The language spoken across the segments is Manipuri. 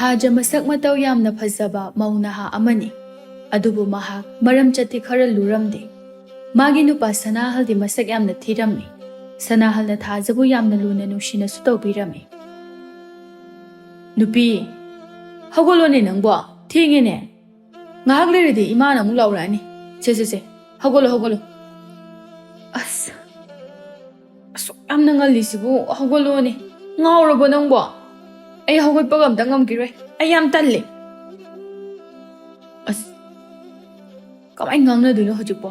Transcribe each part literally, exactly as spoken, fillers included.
ꯊꯥꯖ ꯃꯁꯛ ꯃꯇꯧ ꯌꯥꯝꯅ ꯐꯖꯕ ꯃꯧ ꯅꯍꯥ ꯑꯃꯅꯤ꯫ ꯑꯗꯨꯕꯨ ꯃꯍꯥꯛ ꯃꯔꯝ ꯆꯠꯇꯤ ꯈꯔ ꯂꯨꯔꯝꯗꯦ꯫ ꯃꯥꯒꯤ ꯅꯨꯄꯥ ꯁꯅꯥꯍꯜꯗꯤ ꯃꯁꯛ ꯌꯥꯝꯅ ꯊꯤꯔꯝꯃꯤ꯫ ꯁꯅꯥꯍꯜꯅ ꯊꯥꯖꯕꯨ ꯌꯥꯝꯅ ꯂꯨꯅ ꯅꯨꯡꯁꯤꯅꯁꯨ ꯇꯧꯕꯤꯔꯝꯃꯤ꯫ "ꯅꯨꯄꯤ, ꯍꯧꯒꯠꯂꯣꯅꯦ ꯅꯪꯕꯣ, ꯊꯦꯡꯉꯦꯅꯦ꯫ ꯉꯥꯏꯍꯥꯛ ꯂꯩꯔꯗꯤ ꯏꯃꯥꯅ ꯑꯃꯨꯛ ꯂꯥꯎꯔꯛꯑꯅꯤ꯫ ꯁꯦ, ꯁꯦ, ꯁꯦ, ꯍꯧꯒꯠꯂꯣ, ꯍꯧꯒꯠꯂꯣ꯫" "ꯑꯁ, ꯑꯁꯨꯛ ꯌꯥꯝꯅ ꯉꯜꯂꯤꯁꯤꯕꯨ ꯍꯧꯒꯠꯂꯣꯅꯦ꯫ ꯉꯥꯎꯔꯕꯣ ꯅꯪꯕꯣ? ꯑꯩ ꯍꯧꯒꯠꯄꯒ ꯑꯝꯇ ꯉꯝꯈꯤꯔꯣꯏ꯫ ꯑꯩ ꯌꯥꯝ ꯇꯜꯂꯦ꯫" "ꯑꯁ, ꯀꯃꯥꯏꯅ ꯉꯥꯡꯅꯗꯣꯏꯅꯣ ꯍꯧꯖꯤꯛꯄꯣ?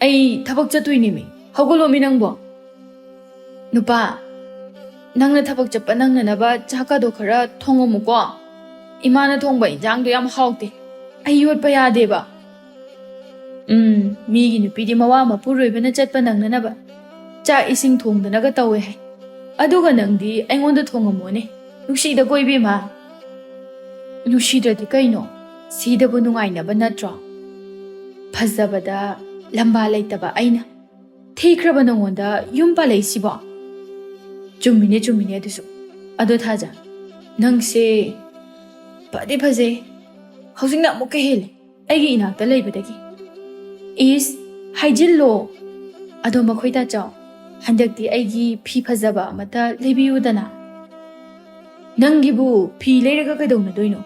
ꯑꯩ ꯊꯕꯛ ꯆꯠꯇꯣꯏꯅꯦꯃꯤ꯫ ꯍꯧꯒꯠꯂꯣꯃꯤ ꯅꯪꯕꯣ꯫" "ꯅꯨꯄꯥ, ꯅꯪꯅ ꯊꯕꯛ ꯆꯠꯄ ꯅꯪꯅꯅꯕ ꯆꯥꯛꯀꯗꯣ ꯈꯔ ꯊꯣꯡꯉꯝꯃꯨꯀꯣ꯫ ꯏꯃꯥꯅ ꯊꯣꯡꯕ ꯏꯟꯖꯥꯡꯗꯣ ꯌꯥꯝ ꯍꯥꯎꯇꯦ꯫ ꯑꯩ ꯌꯣꯠꯄ ꯌꯥꯗꯦꯕ꯫" "ꯎꯝ, ꯃꯤꯒꯤ ꯅꯨꯄꯤꯗꯤ ꯃꯋꯥ ꯃꯄꯨꯔꯣꯏꯕꯅ ꯆꯠꯄ ꯅꯪꯅꯅꯕ ꯆꯥꯛ ꯏꯁꯤꯡ ꯊꯣꯡꯗꯅꯒ ꯇꯧꯋꯦ ꯍꯥꯏ꯫ ꯑꯗꯨꯒ ꯅꯪꯗꯤ ꯑꯩꯉꯣꯟꯗ ꯊꯣꯡꯉꯝꯃꯣꯅꯦ꯫ ꯅꯨꯡꯁꯤꯗꯀꯣ ꯏꯕꯦꯝꯃ꯫" "ꯅꯨꯡꯁꯤꯗ꯭ꯔꯗꯤ ꯀꯩꯅꯣ? ꯁꯤꯗꯕꯨ ꯅꯨꯡꯉꯥꯏꯅꯕ ꯅꯠꯇ꯭ꯔꯣ? ꯐꯖꯕꯗ ꯂꯝꯕꯥ ꯂꯩꯇꯕ ꯑꯩꯅ ꯊꯤꯈ꯭ꯔꯕ ꯅꯉꯣꯟꯗ ꯌꯨꯝ ꯄꯥꯜꯂꯛꯏꯁꯤꯕꯣ?" "ꯆꯨꯝꯃꯤꯅꯦ, ꯆꯨꯝꯃꯤꯅꯦ ꯑꯗꯨꯁꯨ꯫ ꯑꯗꯣ ꯊꯥꯖ, ꯅꯪꯁꯦ ꯐꯗꯤ ꯐꯖꯩ꯫ ꯍꯧꯖꯤꯛꯅ ꯑꯃꯨꯛꯀ ꯍꯦꯜꯂꯦ ꯑꯩꯒꯤ ꯏꯅꯥꯛꯇ ꯂꯩꯕꯗꯒꯤ꯫" "ꯏꯁ, ꯍꯥꯏꯖꯤꯜꯂꯣ꯫ ꯑꯗꯣ ꯃꯈꯣꯏ ꯇꯥꯆꯧ, ꯍꯟꯗꯛꯇꯤ ꯑꯩꯒꯤ ꯐꯤ ꯐꯖꯕ ꯑꯃꯠꯇ ꯂꯩꯕꯤꯌꯨꯗꯅ꯫" "ꯅꯪꯒꯤꯕꯨ ꯐꯤ ꯂꯩꯔꯒ ꯀꯩꯗꯧꯅꯗꯣꯏꯅꯣ?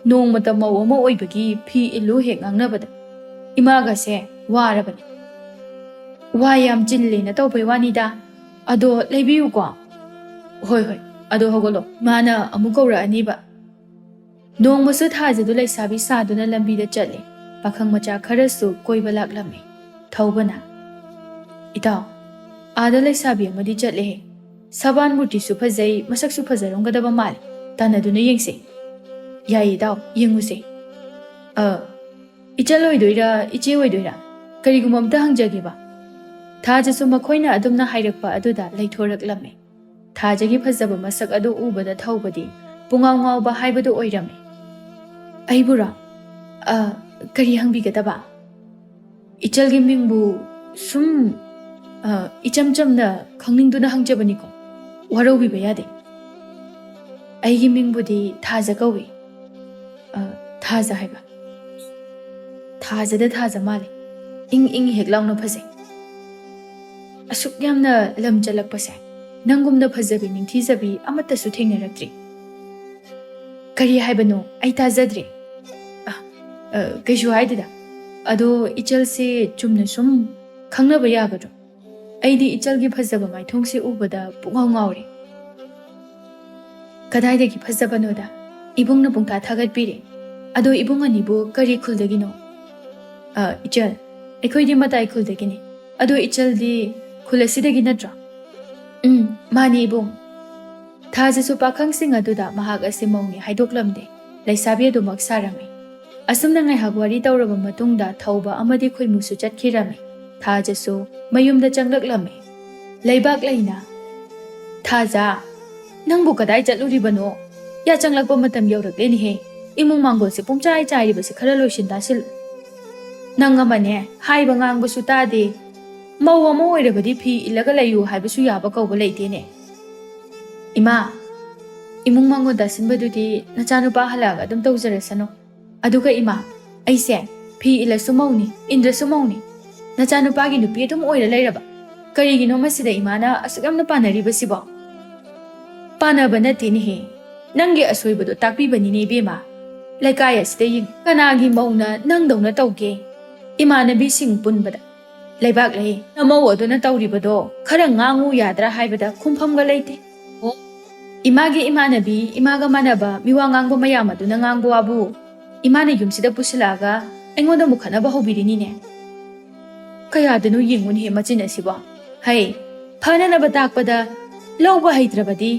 ꯅꯣꯡꯃꯇ ꯃꯧ ꯑꯃ ꯑꯣꯏꯕꯒꯤ ꯐꯤ ꯏꯜꯂꯨ ꯍꯦꯛ ꯉꯥꯡꯅꯕꯗ ꯏꯃꯥꯒꯁꯦ ꯋꯥꯔꯕꯅꯤ꯫" "ꯋꯥ ꯌꯥꯝ ꯆꯤꯜꯂꯦꯅ ꯇꯧꯕꯩ ꯋꯥꯅꯤꯗ꯫ ꯑꯗꯣ ꯂꯩꯕꯤꯌꯨꯀꯣ꯫" "ꯍꯣꯏ, ꯍꯣꯏ, ꯑꯗꯣ ꯍꯧꯒꯠꯂꯣ, ꯃꯥꯅ ꯑꯃꯨꯛ ꯀꯧꯔꯛꯑꯅꯤꯕ꯫" ꯅꯣꯡꯃꯁꯨ ꯊꯥꯖꯗꯨ ꯂꯩꯁꯥꯕꯤ ꯁꯥꯗꯨꯅ ꯂꯝꯕꯤꯗ ꯆꯠꯂꯤ꯫ ꯄꯥꯈꯪ ꯃꯆꯥ ꯈꯔꯁꯨ ꯀꯣꯏꯕ ꯂꯥꯛꯂꯝꯃꯤ꯫ ꯊꯧꯕꯅ, "ꯏꯇꯥꯎ, ꯑꯥꯗ ꯂꯩꯁꯥꯕꯤ ꯑꯃꯗꯤ ꯆꯠꯂꯦꯍꯦ꯫ ꯁꯕꯥꯟ ꯃꯨꯔꯇꯤꯁꯨ ꯐꯖꯩ, ꯃꯁꯛꯁꯨ ꯐꯖꯔꯝꯒꯗꯕ ꯃꯥꯜꯂꯤ꯫ ꯇꯥꯟꯅꯗꯨꯅ ꯌꯦꯡꯁꯦ꯫" "ꯌꯥꯏꯌꯦ ꯏꯇꯥꯎ, ꯌꯦꯡꯉꯨꯁꯦ꯫" "ꯑ, ꯏꯆꯜ ꯑꯣꯏꯗꯣꯏꯔꯥ, ꯏꯆꯦ ꯑꯣꯏꯗꯣꯏꯔꯥ? ꯀꯔꯤꯒꯨꯝꯕ ꯑꯝꯇ ꯍꯪꯖꯒꯦꯕ꯫" ꯊꯥꯖꯁꯨ ꯃꯈꯣꯏꯅ ꯑꯗꯨꯝꯅ ꯍꯥꯏꯔꯛꯄ ꯑꯗꯨꯗ ꯂꯩꯊꯣꯔꯛꯂꯝꯃꯤ꯫ ꯊꯥꯖꯒꯤ ꯐꯖꯕ ꯃꯁꯛ ꯑꯗꯨ ꯎꯕꯗ ꯊꯧꯕꯗꯤ ꯄꯨꯡꯉꯥꯎ ꯉꯥꯎꯕ ꯍꯥꯏꯕꯗꯨ ꯑꯣꯏꯔꯝꯃꯤ꯫ "ꯑꯩꯕꯨꯔꯣ? ꯑ, ꯀꯔꯤ ꯍꯪꯕꯤꯒꯗꯕ?" "ꯏꯆꯜꯒꯤ ꯃꯤꯡꯕꯨ ꯁꯨꯝ, ꯑ, ꯏꯆꯝ ꯆꯝꯅ ꯈꯪꯅꯤꯡꯗꯨꯅ ꯍꯪꯖꯕꯅꯤꯀꯣ꯫ ꯋꯥꯔꯧꯕꯤꯕ ꯌꯥꯗꯦ꯫" ꯑꯩꯒꯤ ꯃꯤꯡꯕꯨꯗꯤ ꯊꯥꯖ ꯀꯧꯏ꯫ ꯑ, ꯊꯥꯖ ꯍꯥꯏꯕ꯫ ꯊꯥꯖꯗ ꯊꯥꯖ ꯃꯥꯜꯂꯦ꯫ ꯏꯪ ꯏꯪ ꯍꯦꯛ ꯂꯥꯎꯅ ꯐꯖꯩ꯫ ꯑꯁꯨꯛ ꯌꯥꯝꯅ ꯂꯝ ꯆꯠꯂꯛꯄꯁꯦ, ꯅꯪꯒꯨꯝꯅ ꯐꯖꯕꯤ ꯅꯤꯡꯊꯤꯖꯕꯤ ꯑꯃꯠꯇꯁꯨ ꯊꯦꯡꯅꯔꯛꯇ꯭ꯔꯤ꯫ ꯀꯔꯤ ꯍꯥꯏꯕꯅꯣ? ꯑꯩ ꯇꯥꯖꯗ꯭ꯔꯦ꯫ ꯑ, ꯑ, ꯀꯩꯁꯨ ꯍꯥꯏꯗꯦꯗ꯫ ꯑꯗꯣ ꯏꯆꯜꯁꯦ ꯆꯨꯝꯅ ꯁꯨꯝ ꯈꯪꯅꯕ ꯌꯥꯒꯗ꯭ꯔꯣ? ꯑꯩꯗꯤ ꯏꯆꯜꯒꯤ ꯐꯖꯕ ꯃꯥꯏꯊꯣꯡꯁꯦ ꯎꯕꯗ ꯄꯨꯡꯉꯥꯎ ꯉꯥꯎꯔꯦ꯫ ꯀꯗꯥꯏꯗꯒꯤ ꯐꯖꯕꯅꯣꯗ? ꯏꯕꯨꯡꯅ ꯄꯨꯡꯊꯥ ꯊꯥꯒꯠꯄꯤꯔꯦ꯫ ꯑꯗꯣ ꯏꯕꯨꯡ ꯑꯅꯤꯕꯨ ꯀꯔꯤ ꯈꯨꯜꯗꯒꯤꯅꯣ? ꯑ, ꯏꯆꯜ, ꯑꯩꯈꯣꯏꯗꯤ ꯃꯇꯥꯏ ꯈꯨꯜꯗꯒꯤꯅꯤ꯫ ꯑꯗꯣ ꯏꯆꯜꯗꯤ ꯈꯨꯜ ꯑꯁꯤꯗꯒꯤ ꯅꯠꯇ꯭ꯔꯣ? ꯎꯝ, ꯃꯥꯅꯤ ꯏꯕꯨꯡ꯫ ꯊꯥꯖꯁꯨ ꯄꯥꯈꯪꯁꯤꯡ ꯑꯗꯨꯗ ꯃꯍꯥꯛ ꯑꯁꯤ ꯃꯧꯅꯤ ꯍꯥꯏꯗꯣꯛꯂꯝꯗꯦ꯫ ꯂꯩꯁꯥꯕꯤ ꯑꯗꯨꯃꯛ ꯁꯥꯔꯝꯃꯤ꯫ ꯑꯁꯨꯝꯅ ꯉꯥꯏꯍꯥꯛ ꯋꯥꯔꯤ ꯇꯧꯔꯕ ꯃꯇꯨꯡꯗ ꯊꯧꯕ ꯑꯃꯗꯤ ꯈꯣꯏꯃꯨꯁꯨ ꯆꯠꯈꯤꯔꯝꯃꯤ꯫ ꯊꯥꯖꯁꯨ ꯃꯌꯨꯝꯗ ꯆꯪꯂꯛꯂꯝꯃꯤ꯫ ꯂꯩꯕꯥꯛ ꯂꯩꯅ, "ꯊꯥꯖ, ꯅꯪꯕꯨ ꯀꯗꯥꯏ ꯆꯠꯂꯨꯔꯤꯕꯅꯣ? ꯌꯥ ꯆꯪꯂꯛꯄ ꯃꯇꯝ ꯌꯧꯔꯛꯂꯦꯅꯦꯍꯦ꯫ ꯏꯃꯨꯡ ꯃꯥꯡꯒꯣꯜꯁꯦ ꯄꯨꯡꯆꯥꯏ ꯆꯥꯏꯔꯤꯕꯁꯦ ꯈꯔ ꯂꯣꯏꯁꯤꯟ ꯇꯥꯁꯤꯜꯂꯨ꯫ ꯅꯪ ꯑꯃꯅꯦ, ꯍꯥꯏꯕ ꯉꯥꯡꯕꯁꯨ ꯇꯥꯗꯦ꯫ ꯃꯧ ꯑꯃ ꯑꯣꯏꯔꯕꯗꯤ ꯐꯤ ꯏꯜꯂꯒ ꯂꯩꯌꯨ ꯍꯥꯏꯕꯁꯨ ꯌꯥꯕ ꯀꯧꯕ ꯂꯩꯇꯦꯅꯦ꯫ ꯏꯃꯥ, ꯏꯃꯨꯡ ꯃꯥꯡꯒꯣꯜ ꯇꯥꯁꯤꯟꯕꯗꯨꯗꯤ ꯅꯆꯥꯅꯨꯄꯥ ꯍꯜꯂꯛꯑꯒ ꯑꯗꯨꯝ ꯇꯧꯖꯔꯁꯅꯨ꯫ ꯑꯗꯨꯒ ꯏꯃꯥ, ꯑꯩꯁꯦ ꯐꯤ ꯏꯜꯂꯁꯨ ꯃꯧꯅꯤ, ꯏꯟꯗ꯭ꯔꯁꯨ ꯃꯧꯅꯤ꯫ ꯅꯆꯥꯅꯨꯄꯥꯒꯤ ꯅꯨꯄꯤ ꯑꯗꯨꯝ ꯑꯣꯏꯔ ꯂꯩꯔꯕ? ꯀꯔꯤꯒꯤꯅꯣ ꯃꯁꯤꯗ ꯏꯃꯥꯅ ꯑꯁꯨꯛ ꯌꯥꯝꯅ ꯄꯥꯅꯔꯤꯕꯁꯤꯕꯣ?" "ꯄꯥꯅꯕ ꯅꯠꯇꯦꯅꯦꯍꯦ, ꯅꯪꯒꯤ ꯑꯁꯣꯏꯕꯗꯣ ꯇꯥꯛꯄꯤꯕꯅꯤꯅꯦ ꯏꯕꯦꯝꯃ꯫ ꯂꯩꯀꯥꯏ ꯑꯁꯤꯗ ꯌꯦꯡ, ꯀꯅꯥꯒꯤ ꯃꯧꯅ ꯅꯪꯗꯧꯅ ꯇꯧꯒꯦ? ꯏꯃꯥꯟꯅꯕꯤꯁꯤꯡ ꯄꯨꯟꯕꯗ, 'ꯂꯩꯕꯥꯛ ꯂꯩ, ꯅꯃꯧ ꯑꯗꯨꯅ ꯇꯧꯔꯤꯕꯗꯣ ꯈꯔ ꯉꯥꯡꯉꯨ ꯌꯥꯗ꯭ꯔꯥ?' ꯍꯥꯏꯕꯗ ꯈꯨꯝꯐꯝꯒ ꯂꯩꯇꯦ꯫ ꯑꯣ, ꯏꯃꯥꯒꯤ ꯏꯃꯥꯟꯅꯕꯤ, ꯏꯃꯥꯒ ꯃꯥꯟꯅꯕ ꯃꯤꯋꯥ ꯉꯥꯡꯕ ꯃꯌꯥꯝ ꯑꯗꯨꯅ ꯉꯥꯡꯕ ꯋꯥꯕꯨ ꯏꯃꯥꯅ ꯌꯨꯝꯁꯤꯗ ꯄꯨꯁꯤꯜꯂꯛꯑꯒ ꯑꯩꯉꯣꯟꯗ ꯑꯃꯨꯛ ꯈꯠꯅꯕ ꯍꯧꯕꯤꯔꯤꯅꯤꯅꯦ꯫ ꯀꯌꯥꯗꯅꯣ ꯌꯦꯡꯉꯨꯅꯦꯍꯦ ꯃꯆꯤꯟ ꯑꯁꯤꯕꯣ꯫ ꯍꯩ, ꯐꯅꯅꯕ ꯇꯥꯛꯄꯗ ꯂꯧꯕ ꯍꯩꯇ꯭ꯔꯕꯗꯤ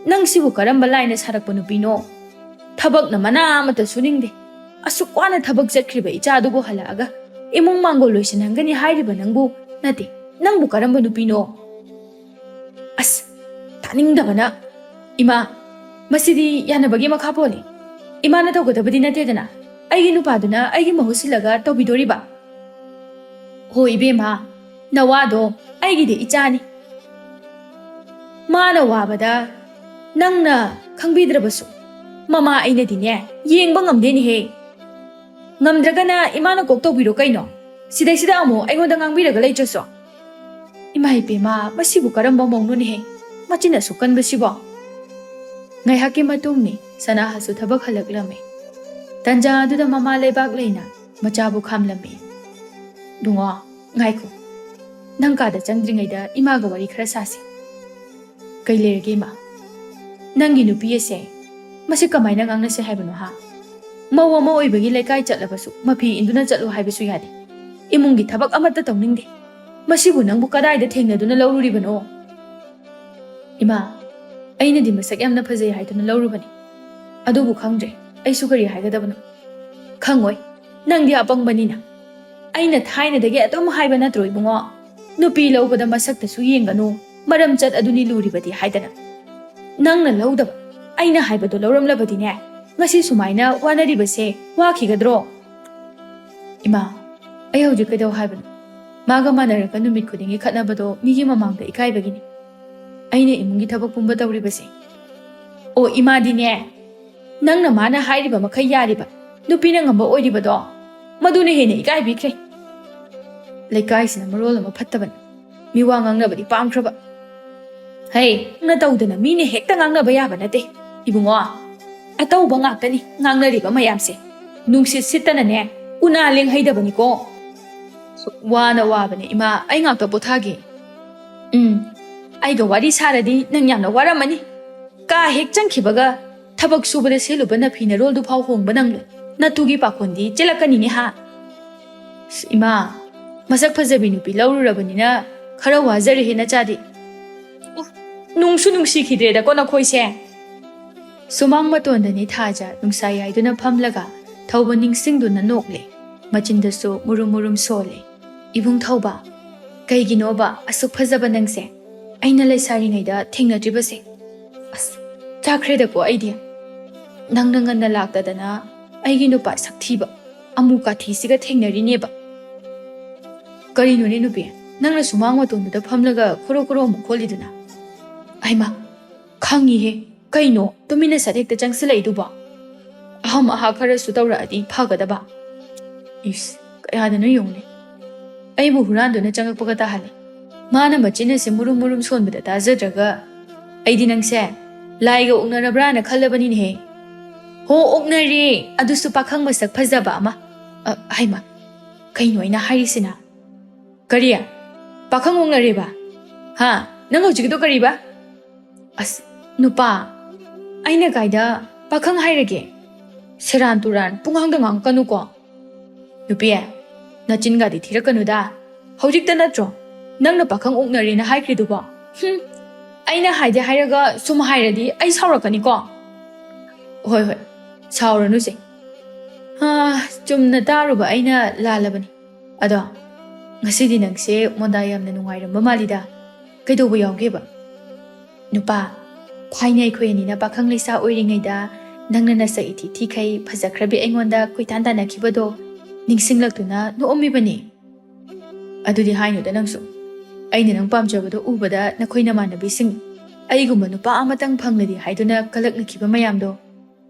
ꯅꯪꯁꯤꯕꯨ ꯀꯔꯝꯕ ꯂꯥꯏꯅ ꯁꯥꯔꯛꯄ ꯅꯨꯄꯤꯅꯣ? ꯊꯕꯛꯅ ꯃꯅꯥ ꯑꯃꯠꯇ ꯁꯨꯅꯤꯡꯗꯦ꯫ ꯑꯁꯨꯛ ꯋꯥꯅ ꯊꯕꯛ ꯆꯠꯈ꯭ꯔꯤꯕ ꯏꯆꯥꯗꯨꯕꯨ ꯍꯜꯂꯛꯑꯒ ꯏꯃꯨꯡ ꯃꯥꯡꯒꯣꯜ ꯂꯣꯏꯁꯤꯟꯍꯟꯒꯅꯤ ꯍꯥꯏꯔꯤꯕ ꯅꯪꯕꯨ ꯅꯠꯇꯦ, ꯅꯪꯕꯨ ꯀꯔꯝꯕ ꯅꯨꯄꯤꯅꯣ? ꯑꯁ, ꯇꯥꯅꯤꯡꯗꯕꯅ꯫ ꯏꯃꯥ, ꯃꯁꯤꯗꯤ ꯌꯥꯅꯕꯒꯤ ꯃꯈꯥ ꯄꯣꯜꯂꯤ꯫ ꯏꯃꯥꯅ ꯇꯧꯒꯗꯕꯗꯤ ꯅꯠꯇꯦꯗꯅ꯫ ꯑꯩꯒꯤ ꯅꯨꯄꯥꯗꯨꯅ ꯑꯩꯒꯤ ꯃꯍꯨꯠ ꯁꯤꯜꯂꯒ ꯇꯧꯕꯤꯗꯣꯔꯤꯕ꯫ ꯍꯣ ꯏꯕꯦꯝꯃ, ꯅꯋꯥꯗꯣ ꯑꯩꯒꯤꯗꯤ ꯏꯆꯥꯅꯤ꯫ ꯃꯥꯅ ꯋꯥꯕꯗ ꯅꯪꯅ ꯈꯪꯕꯤꯗ꯭ꯔꯕꯁꯨ, ꯃꯃꯥ ꯑꯩꯅꯗꯤꯅꯦ, ꯌꯦꯡꯕ ꯉꯝꯗꯦꯅꯦꯍꯦ꯫ ꯉꯝꯗ꯭ꯔꯒꯅ ꯏꯃꯥꯅ ꯀꯣꯛ ꯇꯧꯕꯤꯔꯣ ꯀꯩꯅꯣ꯫ ꯁꯤꯗꯩꯁꯤꯗ ꯑꯃꯨꯛ ꯑꯩꯉꯣꯟꯗ ꯉꯥꯡꯕꯤꯔꯒ ꯂꯩꯇ꯭ꯔꯁꯨ꯫ ꯏꯃꯥ ꯏꯄꯦꯃ, ꯃꯁꯤꯕꯨ ꯀꯔꯝꯕ ꯃꯧꯅꯣꯅꯦꯍꯦ? ꯃꯆꯤꯟ ꯑꯁꯨꯛ ꯀꯟꯕꯁꯤꯕꯣ? ꯉꯥꯏꯍꯥꯛꯀꯤ ꯃꯇꯨꯡꯅꯤ, ꯁꯅꯥꯍꯁꯨ ꯊꯕꯛ ꯍꯜꯂꯛꯂꯝꯃꯤ꯫ ꯇꯟꯖꯥ ꯑꯗꯨꯗ ꯃꯃꯥ ꯂꯩꯕꯥꯛ ꯂꯩꯅ ꯃꯆꯥꯕꯨ ꯈꯥꯝꯂꯝꯃꯤ꯫ "ꯕꯨꯡꯉꯣ, ꯉꯥꯏꯈꯣ꯫ ꯅꯪ ꯀꯥꯗ ꯆꯪꯗ꯭ꯔꯤꯉꯩꯗ ꯏꯃꯥꯒ ꯋꯥꯔꯤ ꯈꯔ ꯁꯥꯁꯤ꯫" "ꯀꯩ ꯂꯩꯔꯒꯦ, ꯏꯃꯥ?" "ꯅꯪꯒꯤ ꯅꯨꯄꯤ ꯑꯁꯦ ꯃꯁꯤ ꯀꯃꯥꯏꯅ ꯉꯥꯡꯅꯁꯦ ꯍꯥꯏꯕꯅꯣ, ꯍꯥ? ꯃꯧ ꯑꯃ ꯑꯣꯏꯕꯒꯤ ꯂꯩꯀꯥꯏ ꯆꯠꯂꯕꯁꯨ ꯃꯐꯤ ꯏꯟꯗꯨꯅ ꯆꯠꯂꯨ ꯍꯥꯏꯕꯁꯨ ꯌꯥꯗꯦ꯫ ꯏꯃꯨꯡꯒꯤ ꯊꯕꯛ ꯑꯃꯠꯇ ꯇꯧꯅꯤꯡꯗꯦ꯫ ꯃꯁꯤꯕꯨ ꯅꯪꯕꯨ ꯀꯗꯥꯏꯗ ꯊꯦꯡꯅꯗꯨꯅ ꯂꯧꯔꯨꯔꯤꯕꯅꯣ?" "ꯏꯃꯥ, ꯑꯩꯅꯗꯤ ꯃꯁꯛ ꯌꯥꯝꯅ ꯐꯖꯩ ꯍꯥꯏꯗꯨꯅ ꯂꯧꯔꯨꯕꯅꯤ꯫ ꯑꯗꯨꯕꯨ ꯈꯪꯗ꯭ꯔꯦ, ꯑꯩꯁꯨ ꯀꯔꯤ ꯍꯥꯏꯒꯗꯕꯅꯣ꯫" "ꯈꯪꯉꯣꯏ, ꯅꯪꯗꯤ ꯑꯄꯪꯕꯅꯤꯅ꯫ ꯑꯩꯅ ꯊꯥꯏꯅꯗꯒꯤ ꯑꯗꯨꯝ ꯍꯥꯏꯕ ꯅꯠꯇ꯭ꯔꯣ, ꯏꯕꯨꯡꯉꯣ? ꯅꯨꯄꯤ ꯂꯧꯕꯗ ꯃꯁꯛꯇꯁꯨ ꯌꯦꯡꯒꯅꯨ, ꯃꯔꯝꯆꯠ ꯑꯗꯨꯅꯤ ꯂꯨꯔꯤꯕꯗꯤ ꯍꯥꯏꯗꯅ꯫ ꯅꯪꯅ ꯂꯧꯗꯕ, ꯑꯩꯅ ꯍꯥꯏꯕꯗꯣ ꯂꯧꯔꯝꯂꯕꯗꯤꯅꯦ, ꯉꯁꯤ ꯁꯨꯃꯥꯏꯅ ꯋꯥꯅꯔꯤꯕꯁꯦ ꯋꯥꯈꯤꯒꯗ꯭ꯔꯣ?" "ꯏꯃꯥ, ꯑꯩ ꯍꯧꯖꯤꯛ ꯀꯩꯗꯧ ꯍꯥꯏꯕꯅꯣ? ꯃꯥꯒ ꯃꯥꯟꯅꯔꯒ ꯅꯨꯃꯤꯠ ꯈꯨꯗꯤꯡꯒꯤ ꯈꯠꯅꯕꯗꯣ ꯃꯤꯒꯤ ꯃꯃꯥꯡꯗ ꯏꯀꯥꯏꯕꯒꯤꯅꯤ꯫ ꯑꯩꯅ ꯏꯃꯨꯡꯒꯤ ꯊꯕꯛ ꯄꯨꯝꯕ ꯇꯧꯔꯤꯕꯁꯦ꯫ ꯑꯣ, ꯏꯃꯥꯗꯤꯅꯦ, ꯅꯪꯅ ꯃꯥꯅ ꯍꯥꯏꯔꯤꯕ ꯃꯈꯩ ꯌꯥꯔꯤꯕ, ꯅꯨꯄꯤꯅ ꯉꯝꯕ ꯑꯣꯏꯔꯤꯕꯗꯣ, ꯃꯗꯨꯅ ꯍꯦꯟꯅ ꯏꯀꯥꯏꯕꯤꯈ꯭ꯔꯦ꯫ ꯂꯩꯀꯥꯏꯁꯤꯅ ꯃꯔꯣꯜ ꯑꯃ ꯐꯠꯇꯕꯅꯤ꯫ ꯃꯤꯋꯥ ꯉꯥꯡꯅꯕꯗꯤ ꯄꯥꯝꯈ꯭ꯔꯕ꯫ ꯍꯩ, ꯅꯪꯅ ꯇꯧꯗꯅ ꯃꯤꯅ ꯍꯦꯛꯇ ꯉꯥꯡꯅꯕ ꯌꯥꯕ ꯅꯠꯇꯦ, ꯏꯕꯨꯡꯉꯣ꯫ ꯑꯇꯧꯕ ꯉꯥꯛꯇꯅꯤ ꯉꯥꯡꯅꯔꯤꯕ ꯃꯌꯥꯝꯁꯦ꯫ ꯅꯨꯡꯁꯤꯠ ꯁꯤꯠꯇꯅꯅꯦ, ꯎꯅꯥ ꯂꯦꯡꯍꯩꯗꯕꯅꯤꯀꯣ꯫ ꯁꯨꯛ ꯋꯥꯅ ꯋꯥꯕꯅꯦ, ꯏꯃꯥ, ꯑꯩ ꯉꯥꯛꯇ ꯄꯣꯊꯥꯒꯦ꯫" "ꯎꯝ, ꯑꯩꯒ ꯋꯥꯔꯤ ꯁꯥꯔꯗꯤ ꯅꯪ ꯌꯥꯝꯅ ꯋꯥꯔꯝꯃꯅꯤ꯫ ꯀꯥ ꯍꯦꯛ ꯆꯪꯈꯤꯕꯒ ꯊꯕꯛ ꯁꯨꯕꯗ ꯁꯦꯠꯂꯨꯕ ꯅꯐꯤ ꯅꯔꯣꯜꯗꯨ ꯐꯥꯎ ꯍꯣꯡꯕ ꯅꯪꯂꯣꯏ꯫ ꯅꯇꯨꯒꯤ ꯄꯥꯈꯣꯟꯗꯤ ꯆꯦꯜꯂꯛꯀꯅꯤꯅꯦ ꯍꯥ?" "ꯑꯁ, ꯏꯃꯥ, ꯃꯁꯛ ꯐꯖꯕꯤ ꯅꯨꯄꯤ ꯂꯧꯔꯨꯔꯕꯅꯤꯅ ꯈꯔ ꯋꯥꯖꯔꯦꯍꯦ ꯅꯆꯥꯗꯤ꯫ ꯎꯐ, ꯅꯨꯡꯁꯨ ꯅꯨꯡꯁꯤꯈꯤꯗ꯭ꯔꯦꯗꯀꯣ ꯅꯈꯣꯏꯁꯦ꯫" ꯁꯨꯃꯥꯡ ꯃꯇꯣꯟꯗꯅꯤ ꯊꯥꯖ ꯅꯨꯡꯁꯥ ꯌꯥꯏꯗꯨꯅ ꯐꯝꯂꯒ ꯊꯧꯕ ꯅꯤꯡꯁꯤꯡꯗꯨꯅ ꯅꯣꯛꯂꯦ꯫ ꯃꯆꯤꯟꯗꯁꯨ ꯃꯨꯔꯨꯝ ꯃꯨꯔꯨꯝ ꯁꯣꯜꯂꯦ꯫ "ꯏꯕꯨꯡ ꯊꯧꯕ, ꯀꯩꯒꯤꯅꯣꯕ ꯑꯁꯨꯛ ꯐꯖꯕ ꯅꯪꯁꯦ ꯑꯩꯅ ꯂꯩꯁꯥꯔꯤꯉꯩꯗ ꯊꯦꯡꯅꯗ꯭ꯔꯤꯕꯁꯦ? ꯑꯁ, ꯆꯥꯛꯈ꯭ꯔꯦꯗꯀꯣ ꯑꯩꯗꯤ꯫ ꯅꯪꯅ ꯉꯟꯅ ꯂꯥꯛꯇꯗꯅ ꯑꯩꯒꯤ ꯅꯨꯄꯥ ꯁꯛꯊꯤꯕ ꯑꯃꯨ ꯀꯥꯊꯤꯁꯤꯒ ꯊꯦꯡꯅꯔꯤꯅꯦꯕ꯫" "ꯀꯔꯤꯅꯣꯅꯦ ꯅꯨꯄꯤ, ꯅꯪꯅ ꯁꯨꯃꯥꯡ ꯃꯇꯣꯟꯗꯨꯗ ꯐꯝꯂꯒ ꯈꯣꯔꯣ ꯈꯣꯔꯣ ꯑꯃꯨꯛ ꯈꯣꯜꯂꯤꯗꯨꯅ?" "ꯑꯩꯃ, "ꯈꯪꯉꯤꯍꯦ꯫ ꯀꯩꯅꯣ ꯇꯨꯃꯤꯟꯅ ꯁꯠ ꯍꯦꯛꯇ ꯆꯪꯁꯤꯜꯂꯛꯏꯗꯨꯕꯣ? ꯑꯍꯝ ꯑꯍꯥ ꯈꯔꯁꯨ ꯇꯧꯔꯛꯑꯗꯤ ꯐꯒꯗꯕ꯫ ꯏꯁ, ꯀꯌꯥꯗꯅꯣ ꯌꯦꯡꯉꯨꯅꯦ꯫ ꯑꯩꯕꯨ ꯍꯨꯔꯥꯟꯗꯨꯅ ꯆꯪꯉꯛꯄꯒ ꯇꯥꯍꯜꯂꯦ꯫ ꯃꯥꯅ ꯃꯆꯤꯟ ꯑꯁꯦ ꯃꯨꯔꯨꯝ ꯃꯨꯔꯨꯝ ꯁꯣꯟꯕꯗ ꯇꯥꯖꯗ꯭ꯔꯒ ꯑꯩꯗꯤ ꯅꯪꯁꯦ ꯂꯥꯏꯒ ꯑꯣꯛꯅꯔꯕ꯭ꯔꯥꯅ ꯈꯜꯂꯕꯅꯤꯅꯦꯍꯦ꯫ ꯍꯣ, ꯑꯣꯛꯅꯔꯦ꯫ ꯑꯗꯨꯁꯨ ꯄꯥꯈꯪ ꯃꯁꯛ ꯐꯖꯕ ꯑꯃ꯫ ꯑ, ꯍꯩꯃ, ꯀꯩꯅꯣ ꯑꯩꯅ ꯍꯥꯏꯔꯤꯁꯤꯅ? ꯀꯔꯤ? ꯄꯥꯈꯪ ꯑꯣꯛꯅꯔꯦꯕ? ꯍꯥ? ꯅꯪ ꯍꯧꯖꯤꯛꯀꯤꯗꯣ ꯀꯔꯤꯕ? ꯑꯁ, ꯅꯨꯄꯥ, ꯑꯩꯅ ꯀꯥꯏꯗ ꯄꯥꯈꯪ ꯍꯥꯏꯔꯒꯦ? ꯁꯦꯔꯥꯟ ꯇꯨꯔꯥꯟ ꯄꯨꯡꯉꯥꯡꯗ ꯉꯥꯡꯉꯛꯀꯅꯨꯀꯣ꯫ ꯅꯨꯄꯤ, ꯅꯆꯤꯟꯒꯗꯤ ꯊꯤꯔꯛꯀꯅꯨꯗ꯫ ꯍꯧꯖꯤꯛꯇ ꯅꯠꯇ꯭ꯔꯣ ꯅꯪꯅ ꯄꯥꯈꯪ ꯑꯣꯛꯅꯔꯦꯅ ꯍꯥꯏꯈ꯭ꯔꯤꯗꯨꯕꯣ? ꯍꯨꯝ, ꯑꯩꯅ ꯍꯥꯏꯗꯦ ꯍꯥꯏꯔꯒ ꯁꯨꯝ ꯍꯥꯏꯔꯗꯤ ꯑꯩ ꯁꯥꯎꯔꯛꯀꯅꯤꯀꯣ꯫ ꯍꯣꯏ, ꯍꯣꯏ, ꯁꯥꯎꯔꯅꯨꯁꯦ꯫ ꯍꯥ, ꯆꯨꯝꯅ ꯇꯥꯔꯨꯕ ꯑꯩꯅ ꯂꯥꯜꯂꯕꯅꯤ꯫ ꯑꯗꯣ, ꯉꯁꯤꯗꯤ ꯅꯪꯁꯦ ꯃꯣꯟꯗꯥ ꯌꯥꯝꯅ ꯅꯨꯡꯉꯥꯏꯔꯝꯕ ꯃꯥꯜꯂꯤꯗ꯫ ꯀꯩꯗꯧꯕ ꯌꯥꯎꯒꯦꯕ? ꯅꯨꯄꯥ, ꯊꯥꯏꯅ ꯑꯩꯈꯣꯏ ꯑꯅꯤꯅ ꯄꯥꯈꯪ ꯂꯩꯁꯥ ꯑꯣꯏꯔꯤꯉꯩꯗ ꯅꯪꯅ ꯅꯁꯛ ꯏꯊꯤ ꯊꯤꯈꯩ ꯐꯖꯈ꯭ꯔꯕꯤ ꯑꯩꯉꯣꯟꯗ ꯀꯣꯏꯇꯥꯟ ꯇꯥꯟꯅꯈꯤꯕꯗꯣ ꯅꯤꯡꯁꯤꯡꯂꯛꯇꯨꯅ ꯅꯣꯛꯑꯝꯃꯤꯕꯅꯤ꯫ ꯑꯗꯨꯗꯤ ꯍꯥꯏꯅꯨꯗ ꯅꯪꯁꯨ꯫ ꯑꯩꯅ ꯅꯪ ꯄꯥꯝꯖꯕꯗꯣ ꯎꯕꯗ ꯅꯈꯣꯏ ꯅꯃꯥꯟꯅꯕꯤꯁꯤꯡ ꯑꯩꯒꯨꯝꯕ ꯅꯨꯄꯥ ꯑꯃꯇꯪ ꯐꯪꯂꯗꯤ ꯍꯥꯏꯗꯨꯅ ꯀꯂꯛꯅꯈꯤꯕ ꯃꯌꯥꯝꯗꯣ꯫